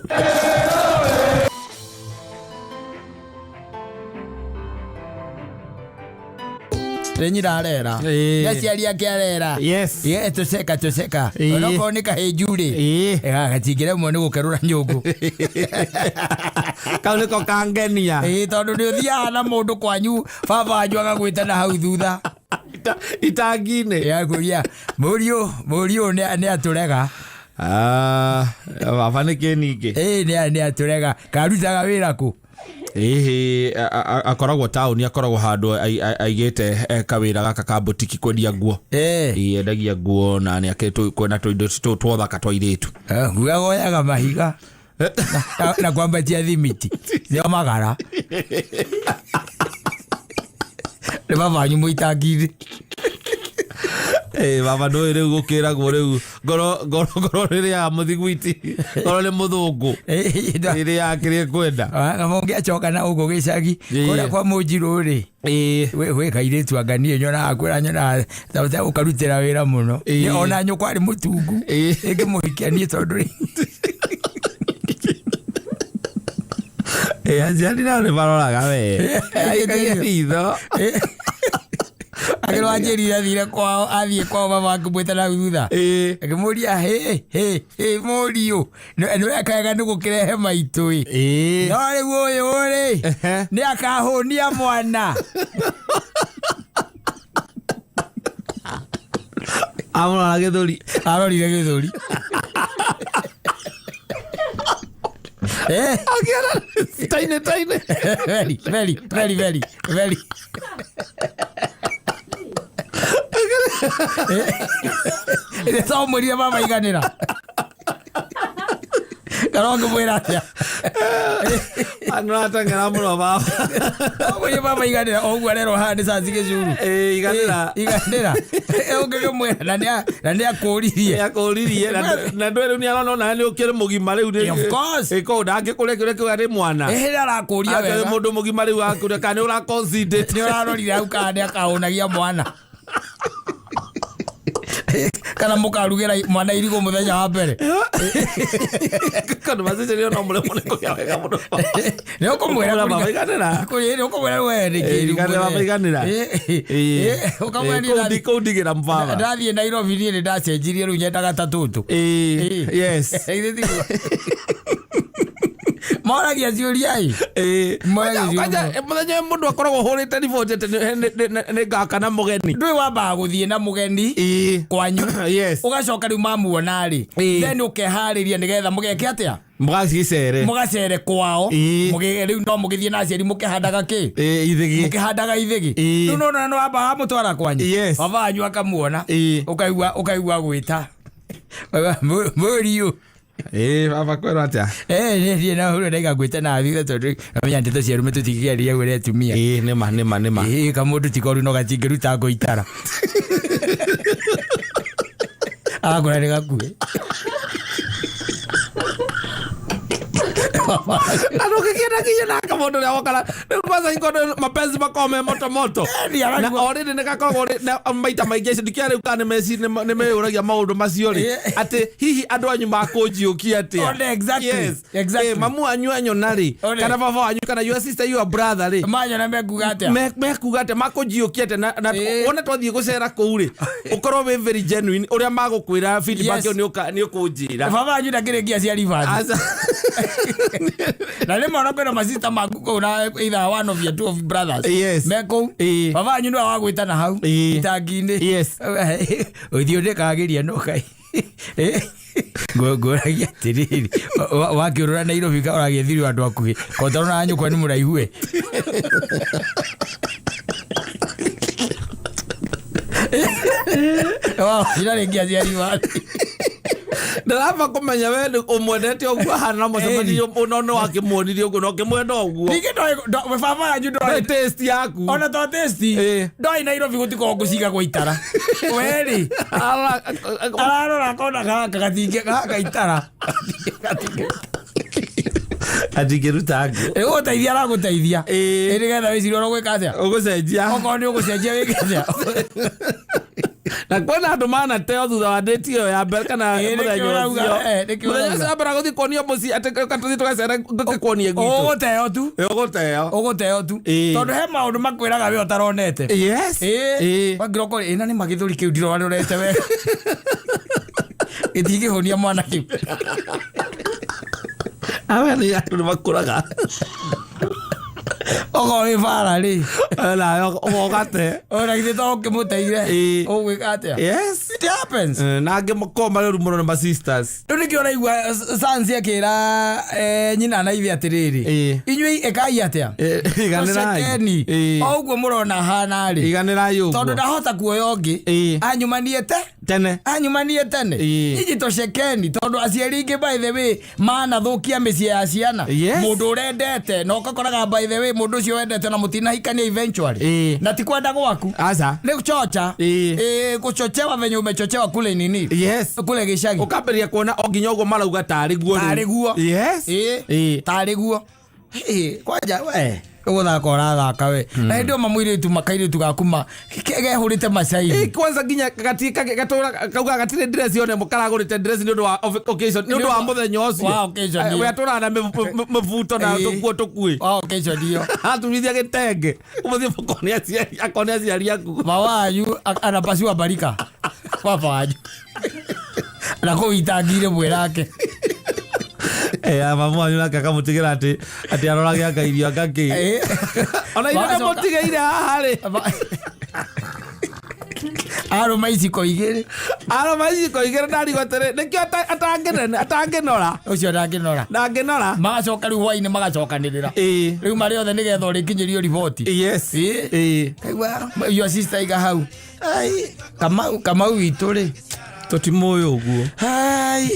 Nĩ nyina arera. Nĩ aciari ake arera. Ye, tũceka, tũceka. Onokorwo nĩ kahĩnju rĩ. Gatingĩremwo nĩ gũkerũra nyũngũ. Kau nĩko kangenia. Tondũ nĩ ũthiaga na mũndũ kwanyu, baba wanyu agagwĩta na hau thutha. Itangi-inĩ. Yakũria mũriũ, mũriũ nĩ atũrega. Ah, baba nĩ kĩ ningĩ? Ĩĩ, nĩ atũrega. Karutaga wĩra kũ? Ĩhĩ, akoragwo taũni, akoragwo handũ aigĩte kawĩra gaka ka butiki kwendia nguo. Ĩĩ, endagia nguo na nĩ akĩrĩ kwĩna tũindo twothaka twa airĩtu. Ngugaga oyaga mahiga na kwambatia thimiti nĩo magara nĩ babanyu mũitangi-inĩ. Ĩĩ, baba ndũĩ rĩu gũkĩragwo rĩu ngoro ngoro ngoro rĩrĩaga mũthiguiti, ngoro nĩ mũthũngũ, ĩrĩaga kĩrĩa ĩkwenda. Ũngĩacoka na ũguo gĩcagi kũrĩa kwa mũnjirũ rĩ, gwĩ kairĩtu anga niĩ nyonaga kwĩra nyonaga ta ũkarutĩra wĩra mũno. Ona nyũkwa arĩ mũtungu, ĩngĩmũhikia niĩ tondũ rĩ. Ĩĩ, aciari nao nĩ maroraga we. Aikagia ritho. Akĩrwo anjĩrire athire kwao, athiĩ kwao baba akĩmwĩta na thutha. Akĩmũria, hĩ hĩ hĩ mũriũ, nĩ wekaga nĩ gũkĩrehe maitũ ĩ. No rĩu ũyũ rĩ, nĩ akahũnia mwana. Amũrora gĩthũri. Arorire gĩthũri. Akĩona taine taine. Very, very, very, very, very. Ĩrĩa twamwĩrire mama iganĩra. Kana ũngĩmwĩra atĩa? Anũrateng'era mũno baba. Twamwĩrire mama iganĩra, o ũguo arerwo haha nĩ canci gĩcuru. Ĩĩ, iganĩra. Iganĩra. Ũngĩkĩmwĩra na nĩ akũririe. Akũririe na ndũĩ rĩu nĩ arona onawe nĩ ũkĩrĩ mũgima rĩu nĩ- Of course. Ĩ, koguo ndangĩkũria kĩũria kĩu arĩ mwana. Ĩhĩ arakũria Akĩrĩ wega. mũndũ mũgima rĩu akũria kana nĩ ũra consider. Nĩ ũrarorire hau kana nĩ akahũnagia mwana. Kana mũkarugĩra mwana irigũ mũthenya wa mbere. Conversation ĩyo no mũremwo nĩ kũgĩa wega mũno. Nĩ ũkũmwĩra Ũkũmwĩra baba iganĩra. Nĩ ũkũmwĩra we nĩ Ĩĩ, kĩrũ. iganĩra baba iganĩra. Ĩĩ. Ũkamwĩra Ĩĩ, niĩ kũu ndigĩra mbaba. Ndathiĩ Nairobi niĩ nĩ ndacenjirie rĩu nyendaga ta tũtũ. Ĩĩ, yes. Githĩ tiguo? Moragia ciũria ĩ. Ĩĩ. Moragia ciũria. Kwanja, mũthenya ũyũ mũndũ akoragwo hũrĩte riboti atĩ nĩ ngaka na mũgeni. Ndũĩ wambaga gũthiĩ na mũgeni Ĩĩ. kwanyu. Yes. Ũgacoka rĩu mamuona rĩ. Ĩĩ. Then ũkeharĩria nĩgetha mũgeke atĩa? Mũgacicere. Mũgacere kwao. Ĩĩ. Rĩu no mũgĩthiĩ na aciari mũkĩhandaga kĩ? Ĩĩ, ithigi. Mũkĩhandaga ithigi. Ĩĩ. Rĩu nona nĩ wamba wamũtwara kwanyu. Yes. Baba wanyu akamuona. Ĩĩ. Ũkaigua gwĩta. Mũriũ. Ĩĩ, baba kwĩrwo atĩa? Niĩ na hũra ndaiga ngwĩte na thutha tondũ namenya ndeto cia arũme tũtingĩaria gwĩra atumia. Ĩĩ, nĩma nĩma nĩma. Ĩĩ, kamũndũ ti koru no gatingĩruta ngũ itara. Agakora nĩ gakuhĩ. Na ndũngĩkĩenda nginya nake mũndũ ũrĩa wokara rĩu kwanza hingo mapenzi makoragwo me moto moto. Ĩĩ, Na o rĩrĩ nĩ gakoragwo na maita maingĩ acio ndikĩra rĩu kana nĩ meyũragia maũndũ macio rĩ, atĩ hihi andũ anyu makũnjiũkia atĩa? One, exactly, Yes. exactly. Ĩ, mamu wanyu anyona rĩ, One. kana baba wanyu, kana your sister, your brother rĩ, Manyona mekuga atĩa? Mekuga atĩa, makũnjiũkia atĩa? Na Ĩĩ. wona twathiĩ gũcera kũu rĩ, ũkorwo wĩ very genuine ũrĩa magũkwĩra feedback Yes. ĩyo nĩ ũkũnjĩra. Baba wanyu ndakĩrĩkia aciari bathi. Aca. Na rĩmwe ona kwĩna masista maku kũu na either one of your two of brothers. Yes. Me kũu. Ĩĩ. Baba wanyu nĩwe wagwĩta na hau. Ĩĩ. Itangi-inĩ. Yes. Ũthiũ ndĩkagĩria no kai. Ngũragia atĩrĩrĩ, wakĩũrũra Nairobi ka ũragĩethirio andũ akuhĩ, kotorona nyũkwa nĩ mũraihu we. Ira rĩngĩ aciari bathi. Ndaramba kũmenya we nĩ ũmwendete ũguo ahana na mũcemanio no nĩ wakĩmuonirie ũguo na ũkĩmwenda ũguo. Ningĩ baba wanyu Nĩ ndoĩ. taste yaku. Ona to taste. Ĩĩ. Ndoĩ Nairobi gũtikoragwo ngũcigagwo itara. We rĩ, ararora akona gaka gatingĩ gaka itara. Atingĩruta ngũ. Ĩgũgũteithia aragũteithia. Ĩĩ. Ĩ nĩgetha wĩcirie ũrĩa ũgwĩka atĩa. Ũgũcenjia. Okorwo nĩ ũgũcenjia wĩke atĩa. Na kwĩna andũ manateo thutha wa date ĩyo ya mbere kana Ĩĩ, nĩkĩo mũthenya ũrauga, ũcio. nĩkĩo Mũthenya ũrauga. ũcio wa mbere gũthiĩ kuonio mũciĩ atĩ tũthiĩ tũgacere ngĩkuonie gwitũ. Ũgũteo tu. Ĩ, ũgũteo. Ũgũteo tu. Ĩĩ. Tondũ he maũndũ makwĩraga we ũtaronete. Yes. Ĩĩ. Ĩĩ. Wangira ũkore ĩna nĩ magĩthũri kĩu ndirorete wega. Gĩtingĩhũnia mwana kĩu. Awe nĩ andũ nĩ makũraga. Okorwo nĩ bara rĩ, Nawe ũgate. Ona githĩ to ũkĩmũteire? Ĩĩ. Ũgwĩka atĩa? Yes. It happens. Na angĩ makoragwo marĩ ũru mũno nĩ ma sisters. Rĩu nĩkĩo ũraigua Sans akĩra nyina na ithe atĩrĩrĩ, Ĩĩ. inyuĩ ĩkai atĩa? Iganĩrai. Tũcekeni. Ĩĩ. O ũguo mũrona hana rĩ, Iganĩrai tondũ ũguo. ndahota kuoya ũngĩ, Ĩĩ. anyumanie te Tene. anyumanie tene. Ĩĩ. Nyinyi tũcekeni, tondũ aciari aingĩ, by the way, manathũkia mĩciĩ ya ciana. Yes. Mũndũ ũrendete na ũgakoraga, by the way, mũndũ ũcio wendete na mũtinahikania eventually, Ĩĩ. na ti kwenda gwaku, Aca. nĩ kuchocha. Ĩĩ. Ĩĩ, kuchochewa venye umechochewa kule nini, Yes. kule gĩcagi. Ũkambĩrĩria kuona o nginya ũguo marauga tarĩ guo rĩu. Tarĩ guo. Yes. Ĩĩ. Ĩĩ. Tarĩ guo. Ĩĩ, kwanja we ũgũthaka ũrathaka we, na hĩndĩ ĩyo mamũirĩtu makairĩtu gaku gehũrĩte macairi. Ĩ, kwanza nginya gatũra kauga gatirĩ dress yone karagũrĩte dress nĩ ũndũ wa occasion, nĩ ũndũ wa mũthenya ũcio. Wa occasion Eh, ĩyo. we atũraga na mĩbuto na Ĩĩ. tũkuo tũkuĩ. Wa occasion ĩyo. Atumithia gĩtenge ũmũthiĩ mũkone aciari, akone aciari aku. Mawanyu anapasiwa barika, baba wanyu na kũu itangire mwĩrake. Mamu wanyu nake akamũtigĩra atĩ arorage anga irio anga kĩ. Ĩĩ. Ona irio Magacoka- mũtigĩire haha rĩ. Arũma iciko igĩrĩ. Aroma iciko igĩrĩ, ndarigwo atĩrĩ nĩkĩo atangĩnora. Ũcio ndangĩnora. Ndangĩnora. Magacoka rĩu hwainĩ magacokanĩrĩra. Ĩĩ. Rĩu marĩ othe nĩgetha ũrĩkinyĩrio riboti. Yes. Ĩĩ. Ĩĩ. Kaigua your sister iga hau, ai, Kamau witũ rĩ, Tũtimũĩ ũguo. Ai.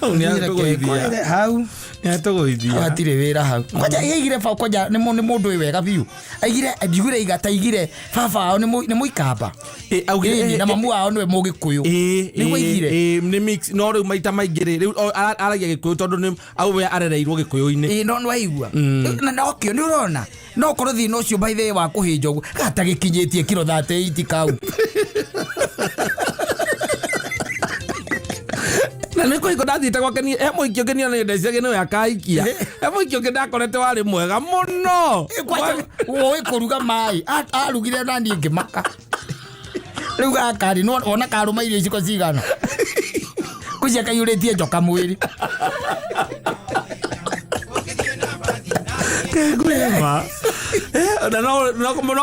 Hau nĩ atũgũithia. Reke hau. Nĩ atũgũithia. Hatirĩ wĩra hau. Kwanja aigire ba kwanja nĩ mũndũ wĩ wega biũ, aigire njiguire igata aigire baba wao nĩ mũikamba. Ĩ, augire Ĩni, na mamu wao nĩwe mũgĩkũyũ. Ĩ, Nĩguo ĩ, aigire. ĩ, nĩ mix, no rĩu maita maingĩ rĩ, rĩu aragia gĩkũyũ tondũ nĩ au we arereirwo gĩkũyũ-inĩ. Ĩ, no nĩwaigua na nokĩo nĩ ũrona no korwo thĩna ũcio, by the way, wa kũhĩnja ũguo gatagĩkinyĩtie kiro 38 kau. Na nĩ kũhiko ndathiĩte gwake niĩ, he mũhiki ũngĩ niĩ ona ndeciagia nĩwe akaikia, he mũhiki ũngĩ ndakorete warĩ mwega mũno. Ĩ, kwanja ũĩ kũruga maĩ. Arugire na niĩ ngĩmaka. Rĩu gaka rĩ, wona karũma irio iciko cigana kũcia kaiyũrĩtie njoka mwĩrĩ. Kengwĩma. Na no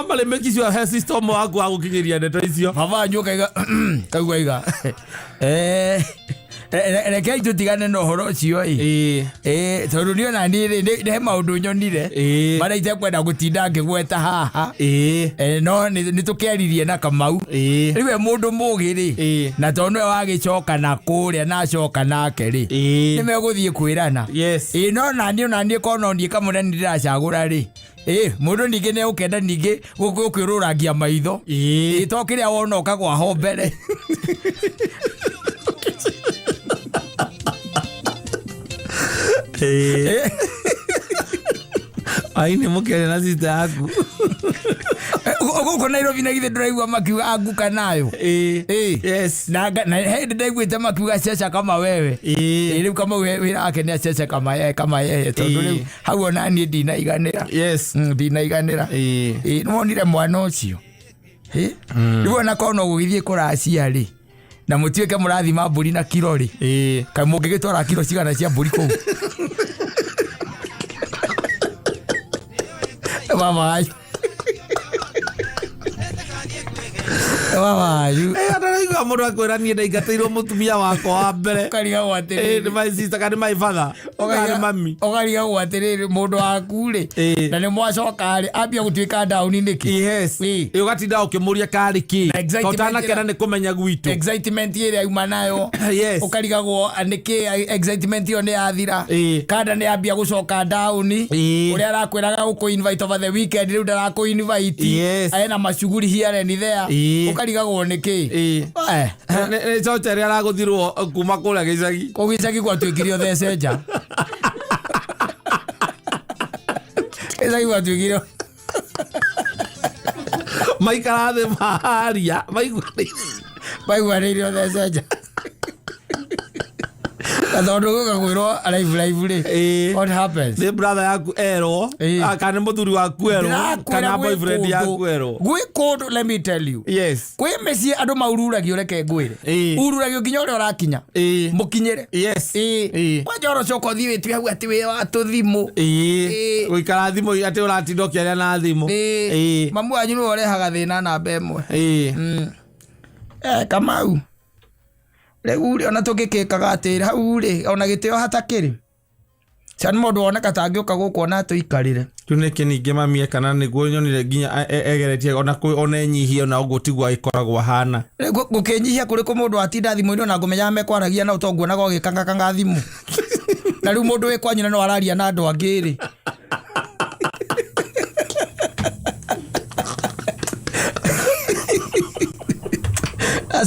marĩ make sure he system waku wa gũkinyĩria ndeto icio. Baba wanyu kaiga kaigua iga, rekei tũtigane na ũhoro ũcio ĩ. Ĩĩ. Ĩ, tondũ niĩ ona niĩ rĩ, nĩ he maũndũ nyonire Ĩĩ. marĩa itekwenda gũtinda ngĩgweta haha. Ĩĩ. No nĩ tũkĩaririe na Kamau. Ĩĩ. Rĩu we mũndũ mũgĩ rĩ, Ĩĩ. na tondũ nĩwe wagĩcoka na kũrĩa na acoka nake rĩ, Ĩĩ. nĩ megũthiĩ kwĩrana. Yes. Ĩ, no naniĩ onaniĩ korwo no niĩ kamũne nĩ ndĩracagũra rĩ, ĩ, mũndũ ningĩ nĩ egũkenda ningĩ gũkwĩrũrangia maitho. Ĩĩ. Ĩ, to kĩrĩa wona ũkagwa ho mbere. Ĩĩ. Ai, nĩ mũkĩaria na sister yaku. Gũkũ Nairobi na githĩ ndũraigua makiuga anguka nayo? Ĩĩ. Ĩĩ. Yes. Na he hĩndĩ ndaiguĩte makiuga ceca kama wewe. Ĩĩ. Ĩ, rĩu Kamau wĩra wake nĩ acece kama yeye, kama yeye, tondũ Ĩĩ. rĩu hau ona niĩ ndinaiganĩra. Yes. Ndinaiganĩra. Ĩĩ. Ĩ, nĩwonire mwana ũcio? Ĩ, rĩu ona korwo no gũgĩthiĩ kũracia rĩ, na mũtuĩke mũrathima mbũri na kiro rĩ, Ĩĩ. kaĩ mũngĩgĩtwara kiro cigana cia mbũri kũu, baba wanyu? Baba wanyu. Andaraigua mũndũ akwĩra niĩ ndaingatĩirwo mũtumia wakwa wa mbere. Ũkarigagwo Ĩ, atĩrĩrĩ. nĩ my sister kana nĩ my father kana nĩ mami. Ũkarigagwo atĩrĩrĩ, mũndũ waku rĩ, Ĩĩ. na nĩ mwacoka rĩ, ambia gũtuĩka ndaũni nĩkĩ? Yes. Ĩĩ. Ĩ, ũgatinda ũkĩmũria karĩ kĩ. Na excitement Ũtanakena nĩ kũmenya gwitũ. Excitement ĩrĩa auma nayo, Yes. ũkarigagwo nĩkĩ excitement ĩyo nĩ yathira. Ĩĩ. Kanda nĩ ambia gũcoka ndaũni. Ĩĩ. Ũrĩa arakwĩraga gũkũ invite over the weekend, rĩu ndarakũ invite. Yes. Ena macuguri here and there. Ĩĩ. Ũkarigagwo nĩkĩ. Ĩĩ. Nĩ coca ĩrĩa aragũthirwo kuma kũrĩa gĩcagi. Kũu gĩcagi gwatuĩkire ũthece nja, gĩcagi gwatuĩkire Maikara thĩ maharia maiguanĩire. Maiguanĩire ũthece nja. Na tondũ gũka kwĩrwo live live rĩ, Ĩĩ. what happens? Nĩ brother yaku erwo, Ĩĩ. ah, kana nĩ mũthuri waku erwo, Ndĩrakwĩra kana gwĩ boyfriend kũndũ- yaku erwo. Gwĩ kũndũ, let me tell you. Yes. Kwĩ mĩciĩ andũ maururagio, reke ngwĩre. Ĩĩ. Ururagio nginya ũrĩa ũrakinya. Ĩĩ. Mũkinyĩre. Yes. Ĩĩ. Ĩĩ. Kwanja oro coka ũthiĩ wĩtue hau atĩ wĩ wa tũthimũ. Ĩĩ. Ĩĩ. Gũikara thimũ atĩ ũratinda ũkĩaria na thimũ. Ĩĩ. Ĩĩ. Mamu wanyu nĩwe ũrehaga thĩna namba ĩmwe. Ĩĩ. Eh, Kamau, rĩu rĩ, ona tũngĩkĩkaga atĩ hau rĩ, ona gĩtĩo hatakĩrĩ cia nĩ mũndũ woneka ta angĩũka gũkũ ona tũikarĩre. Kĩu nĩkĩ ningĩ mami eka, na nĩguo nyonire nginya egeretie ona ona enyihie, ona ũguo tiguo agĩkoragwo ahana. Rĩu gũkĩnyihia kũrĩkũ mũndũ atinda thimũ-inĩ, ona ngũmenyaga mekwaragia na to nguonaga ũgĩkangakanga thimũ, na rĩu mũndũ wĩ kwanyu na no araria na andũ angĩ rĩ.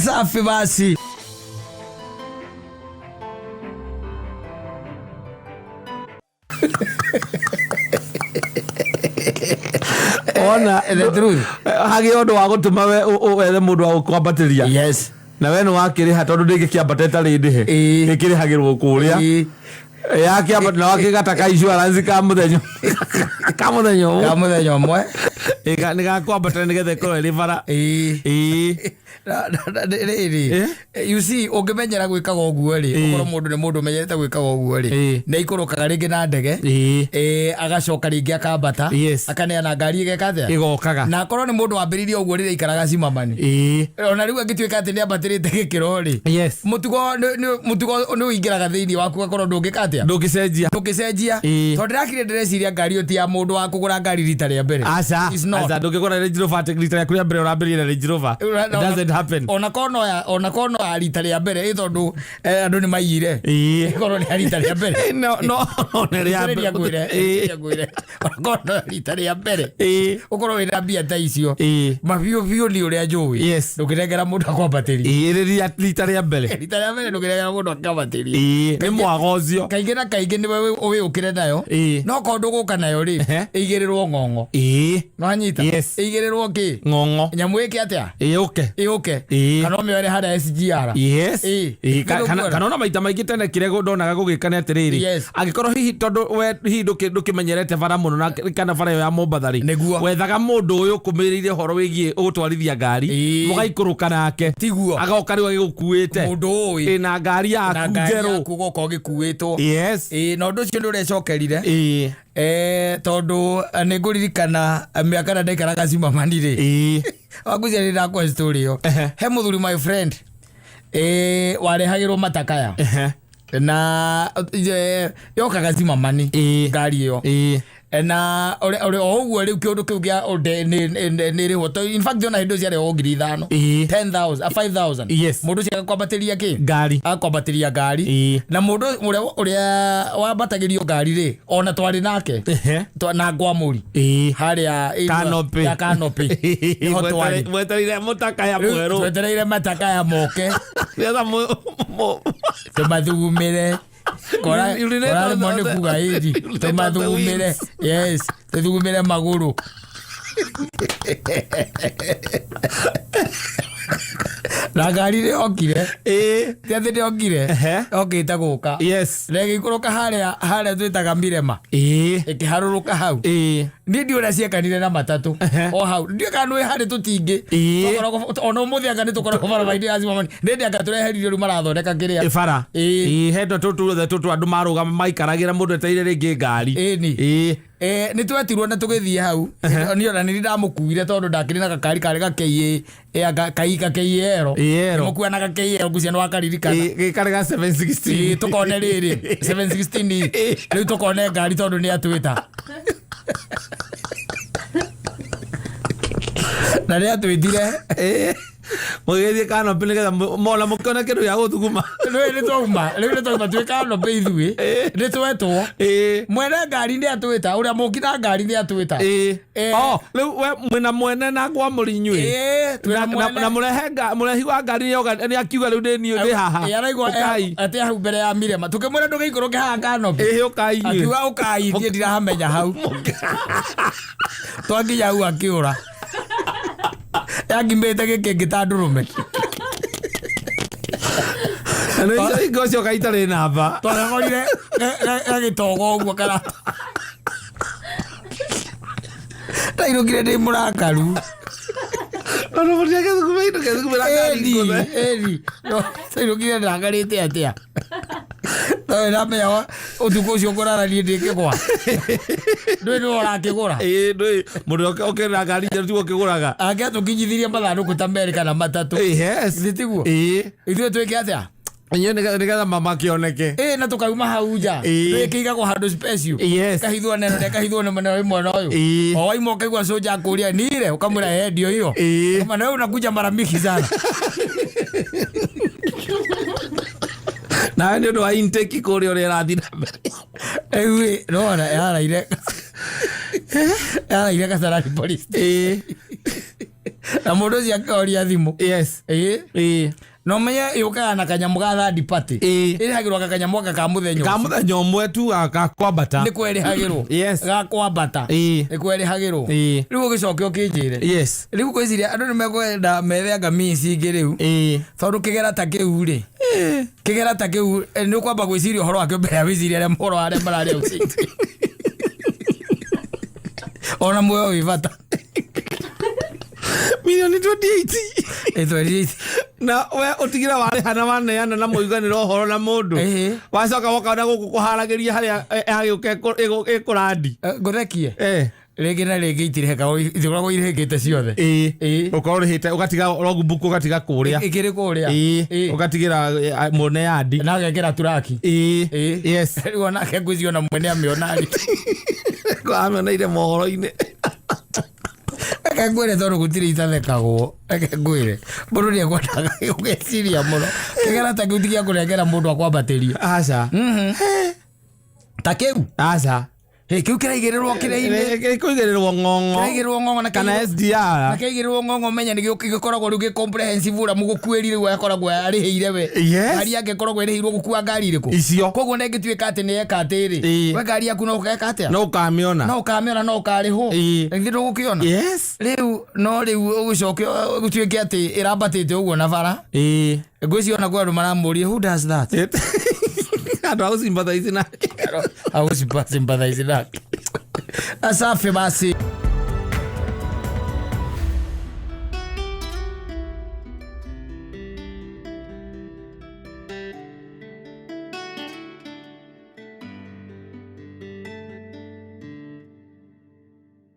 Safi basi. Ona The truth. Hagĩ ũndũ wa gũtũma we wethe mũndũ wa gũkwambatĩria, na we nĩ wakĩrĩha, tondũ ndĩngĩkĩambata ĩtarĩ ndĩhe. Ĩkĩrĩhagĩrwo kũrĩa. Yakĩambata na wakĩgata ka insurance ka mũthenya Ka ũmwe. Mũthenya ũmwe. Nĩ gakwambata nĩgetha ĩkorwo ĩrĩ bara. Ĩĩ. Rĩrĩ, you see, ũngĩmenyera gwĩkaga ũguo rĩ, ũkorwo mũndũ nĩ mũndũ ũmenyerete gwĩkaga ũguo rĩ, nĩ aikũrũkaga rĩngĩ na ndege, agacoka rĩngĩ akambata, akaneana ngari ĩgeka atĩa? Ĩgokaga. Na akorwo nĩ mũndũ wambĩrĩirie ũguo rĩrĩa aikaraga cimamani, ona rĩu angĩtuĩka atĩ nĩ ambatĩrĩte gĩkĩro rĩ, mũtugo nĩ ũingĩraga thĩinĩ waku, gakorwo ndũngĩka atĩa? Ndũngĩcenjia. Ndũngĩcenjia. Tondũ ndĩrakire ndĩreciria ngari ĩyo ti ya mũndũ wa kũgũra ngari rita rĩa mbere. Aca. It's not. Aca, ndũngĩgũra Range Rover atĩ rita rĩaku rĩa mbere ũrambĩrĩria na Range Rover. It doesn't happen. Ona korwo no ya rita rĩa mbere, ĩ tondũ andũ nĩ maiyire, ĩkorwo nĩ ya rita rĩa mbere. No, no, no, nĩ rĩa Thikĩrĩria ngwĩre, thikĩrĩria ngwĩre, ona korwo no ya rita rĩa mbere, ũkorwo wĩna mbia ta icio, mabiũ biũ nĩ ũrĩa njũĩ, ndũngĩnengera mũndũ akwambatĩrie. Ĩĩ, rĩ rita rĩa mbere. Rita rĩa mbere ndũngĩnengera mũndũ akwambatĩrie. Ĩĩ, nĩ mwaga ũcio. Kaingĩ na kaingĩ nĩwe wĩũkĩre nayo. No korwo ndũgũka nayo rĩ, ĩigĩrĩrwo ng'ong'o. Nĩwanyita? Yes. Ĩigĩrĩrwo kĩ? Ng'ong'o. Nyamũ ĩke atĩa? Ĩũke. Ĩũke. Kana ũmĩoere harĩa SGR. Ĩĩ, kana ona maita maingĩ tene kĩrĩa ndonaga gũgĩka nĩ atĩrĩrĩ, angĩkorwo hihi tondũ we hihi ndũkĩmenyerete bara mũno na kana bara ĩyo ya Mombatha rĩ, wethaga mũndũ ũyũ ũkũmĩrĩire ũhoro wĩgiĩ ũgũtwarithia ngari, mũgaikũrũka nake. Tiguo? Agoka rĩu agĩgũkuĩte. Mũndũ ũĩ. Ĩ, na ngari Na yaku ngari njerũ. Yaku ũgoka ũgĩkuĩtwo. Ĩĩ, na ũndũ ũcio nĩ ũrecokerire. Tondũ nĩ ngũririkana mĩaka ĩrĩa ndaikaraga cimamani rĩ, wakucia nĩ ndakwa story ĩyo. He mũthuri, my friend, warehagĩrwo matakaya na yokaga cimamani ngari ĩyo. Na o ũguo rĩu kĩũndũ kĩu kĩa nĩ rĩhwo in fact ona hĩndĩ ĩyo ciarehwo 5,000, 10,000, 5,000. Mũndũ ũcio agakwambatĩria kĩ? Ngari. Agakwambatĩria ngari. Na mũndũ ũrĩa wambatagĩrio ngari rĩ, ona twarĩ nake, na ngwamũri harĩa Canopy. Ya canopy nĩho twarĩ. Mwetereire mũtakaya Rĩu mwerũ. Twetereire matakaya moke, nĩgetha tũmathugumĩre. Kora Urinate kora on rĩmwe nĩ kuga ĩri urinate on the tũmathugumĩre. wheels. Yes, tũthugumĩre magũrũ. Na ngari nĩ yokire. Ti atĩ ndĩokire, yokĩte gũka, na ĩgĩikũrũka harĩa twĩtaga Mirema, ĩkĩharũrũka hau. Niĩ ndiũ ũrĩa ciekanire na matatũ o hau, ndiũ kana nĩ harĩ tũtingĩ. Ona ũmũthĩ anga nĩ tũkoragwo barabara-inĩ ya Zimmerman, nĩ ndĩ anga tũreheririo, rĩu marathondeka kĩrĩa. Ĩbara. Ĩĩ. Ĩĩ, hetwo tũtũ tuothe tũtũ andũ marũgama maikaragĩra mũndũ etereire rĩngĩ ngari. Ĩni. Nĩ twetirwo na tũgĩthiĩ hau. Niĩ ona nĩ ndamũkuire tondũ ndakĩrĩ na gakari karĩ ga KEL. EL. Mũkua na ga KEL ngucia nĩ wakaririkana. Ĩĩ, gĩkarĩ ga 716. Ĩĩ, tũkone rĩrĩ 716 rĩu, tũkone ngari tondũ nĩ atwĩta na nĩ atwĩtire. Mũgĩthiĩ canopy nĩgetha mona mũkĩone kĩndũ gĩa gũthuguma. Rĩu nĩ twauma, rĩu nĩ twauma twĩ canopy ithuĩ nĩ twetwo. Mwene ngari nĩ atwĩta, ũrĩa mũki na ngari nĩ atwĩta. Oh, rĩu we mwĩna mwene na ngwamũri inyuĩ. Ĩĩ, twĩna mwene. Na mũrehe mũrehi wa ngari nĩ akiuga rĩu ndĩ niĩ ndĩ haha. Ĩĩ, araigua. Ũkai. Atĩ hau mbere ya Mirema, tũkĩmwĩra ndũgĩikũrũke haha canopy. Ĩĩ, ũkai inyuĩ. Akiuga ũkai, niĩ ndirahamenya hau. Twakinya hau akĩũra yangimĩte gĩkĩngĩ ta ndũrũme. Na nĩ icio hingo ũcio gaitarĩ namba. Twagagorire gagĩtoga ũguo karata. Ndainũkire ndĩ mũrakaru. Tondũ mũtiagĩthugumĩire gĩthugumĩra ngari Ĩni, ngũthe. ĩni. No, ndainũkire ndakarĩte atĩa. No ndamenya ũtukũ ũcio ngũrara niĩ ndĩkĩgwa. Ndũĩ nĩwe ũrakĩgũra. Ĩĩ, ndũĩ mũndũ ũkĩrĩra ngari njerũ tiguo ũkĩgũraga. Angĩatũkinyithirie mathandũkũ ta merĩ kana matatũ. Yes. Githĩ tiguo? Ĩĩ. Ithuĩ twĩke atĩa? Inyuĩ nĩgetha makĩoneke. Ĩĩ, na tũkauma hau nja. Ĩĩ. Ĩkĩigagwo handũ special. Yes. Ĩkahithwo neno na ĩkahithwo nĩ mwena ũyũ mwena ũyũ. Ĩĩ. O waima ũkaigua soja akũria nire ũkamwĩra eh ndio hiyo. Ĩĩ. Kama na wewe unakuja mara mingi sana. Nawe nĩ ũndũ wa intake kũrĩa ũrĩa ĩrathiĩ na mbere. Rĩu ĩ, nĩwona yaraire yaraire Kasarani police. Ĩĩ. Na mũndũ ũcio akĩoria thimũ. Yes. Ĩĩ. Ĩĩ. Na ũmenye yũkaga na kanyamũ ga third party. Ĩĩ. Ĩrĩhagĩrwo ga kanyamũ gaka ka mũthenya Ka ũcio. mũthenya ũmwe tu ga kwambata. Nĩ kwerĩhagĩrwo. Yes. Ga kwambata. Ĩĩ. Nĩ kwerĩhagĩrwo. Ĩĩ. Rĩu ũgĩcoke ũkĩnjĩre. Yes. Rĩu ngwĩciria andũ nĩ mekwenda methe anga means ingĩ rĩu. Ĩĩ. Tondũ kĩgera ta kĩu rĩ. Kĩgera ta kĩu nĩ ũkwamba gwĩciria ũhoro wakĩo mbere ya wĩcirie arĩa ũhoro wa arĩa mararĩa ũciti. Ona muoyo wĩ bata. Milioni 28. Ĩtwerire Na we ũtigire warĩha na waneana na mũiganĩro ũhoro na mũndũ. Ĩĩ. Wacoka woka na gũkũ kũharagĩria harĩa yagĩũka ĩkũrandi. Ngũthekie. Eh. Rĩngĩ na rĩngĩ itirĩhĩkagwo itikoragwo irĩhĩkĩte ciothe. Ĩĩ. Ĩĩ. Ũkorwo ũrĩhĩte ũgatiga logbook ũgatiga kũrĩa. Ĩkĩrĩ kũrĩa. Ĩĩ. Ĩĩ. Ũgatigĩra mwene yandi. Na agekĩra turaki. Ĩĩ. Ĩĩ. Yes. Rĩu onake ngwĩciria ona mwene amĩona rĩ. Amĩoneire mohoro-inĩ. Reke ngwĩre tondũ gũtirĩ itathekagwo. Reke ngwĩre. Mũndũ nĩ ekwendaga ũgeciria mũno. Kĩgera ta kĩu ti gĩa kũnengera mũndũ akwambatĩrie. Aca. Ta kĩu. Aca. Hĩ, kĩu kĩraigĩrĩrwo kĩrĩa-inĩ. Kĩigĩrĩrwo ng'ong'o. Kĩraigĩrĩrwo ng'ong'o na Kana kĩraigĩrĩrwo- SDR. na kĩaigĩrĩrwo ng'ong'o menya nĩ gĩkoragwo rĩu gĩ comprehensive ũrĩa mũgũkuĩri rĩu akoragwo arĩhĩire we. Yes. Ngari yake ĩkoragwo ĩrĩhĩirwo gũkua ngari ĩrĩkũ? Icio. Koguo na ĩngĩtuĩka atĩ nĩ eka atĩrĩ. Ĩĩ. We ngari yaku no ũgeka atĩa? No ũkamĩona. No ũkamĩona no ũkarĩhwo. Ĩĩ. Na githĩ ndũgũkĩona? Yes. Rĩu no rĩu ũgĩcoke gũtuĩke atĩ ĩrambatĩte ũguo na bara. Ĩĩ. Ngwĩciria ona kwĩ andũ maramũria who does that? Andũ a gũsympathize nake. Au sympathize nake. Asafi basi.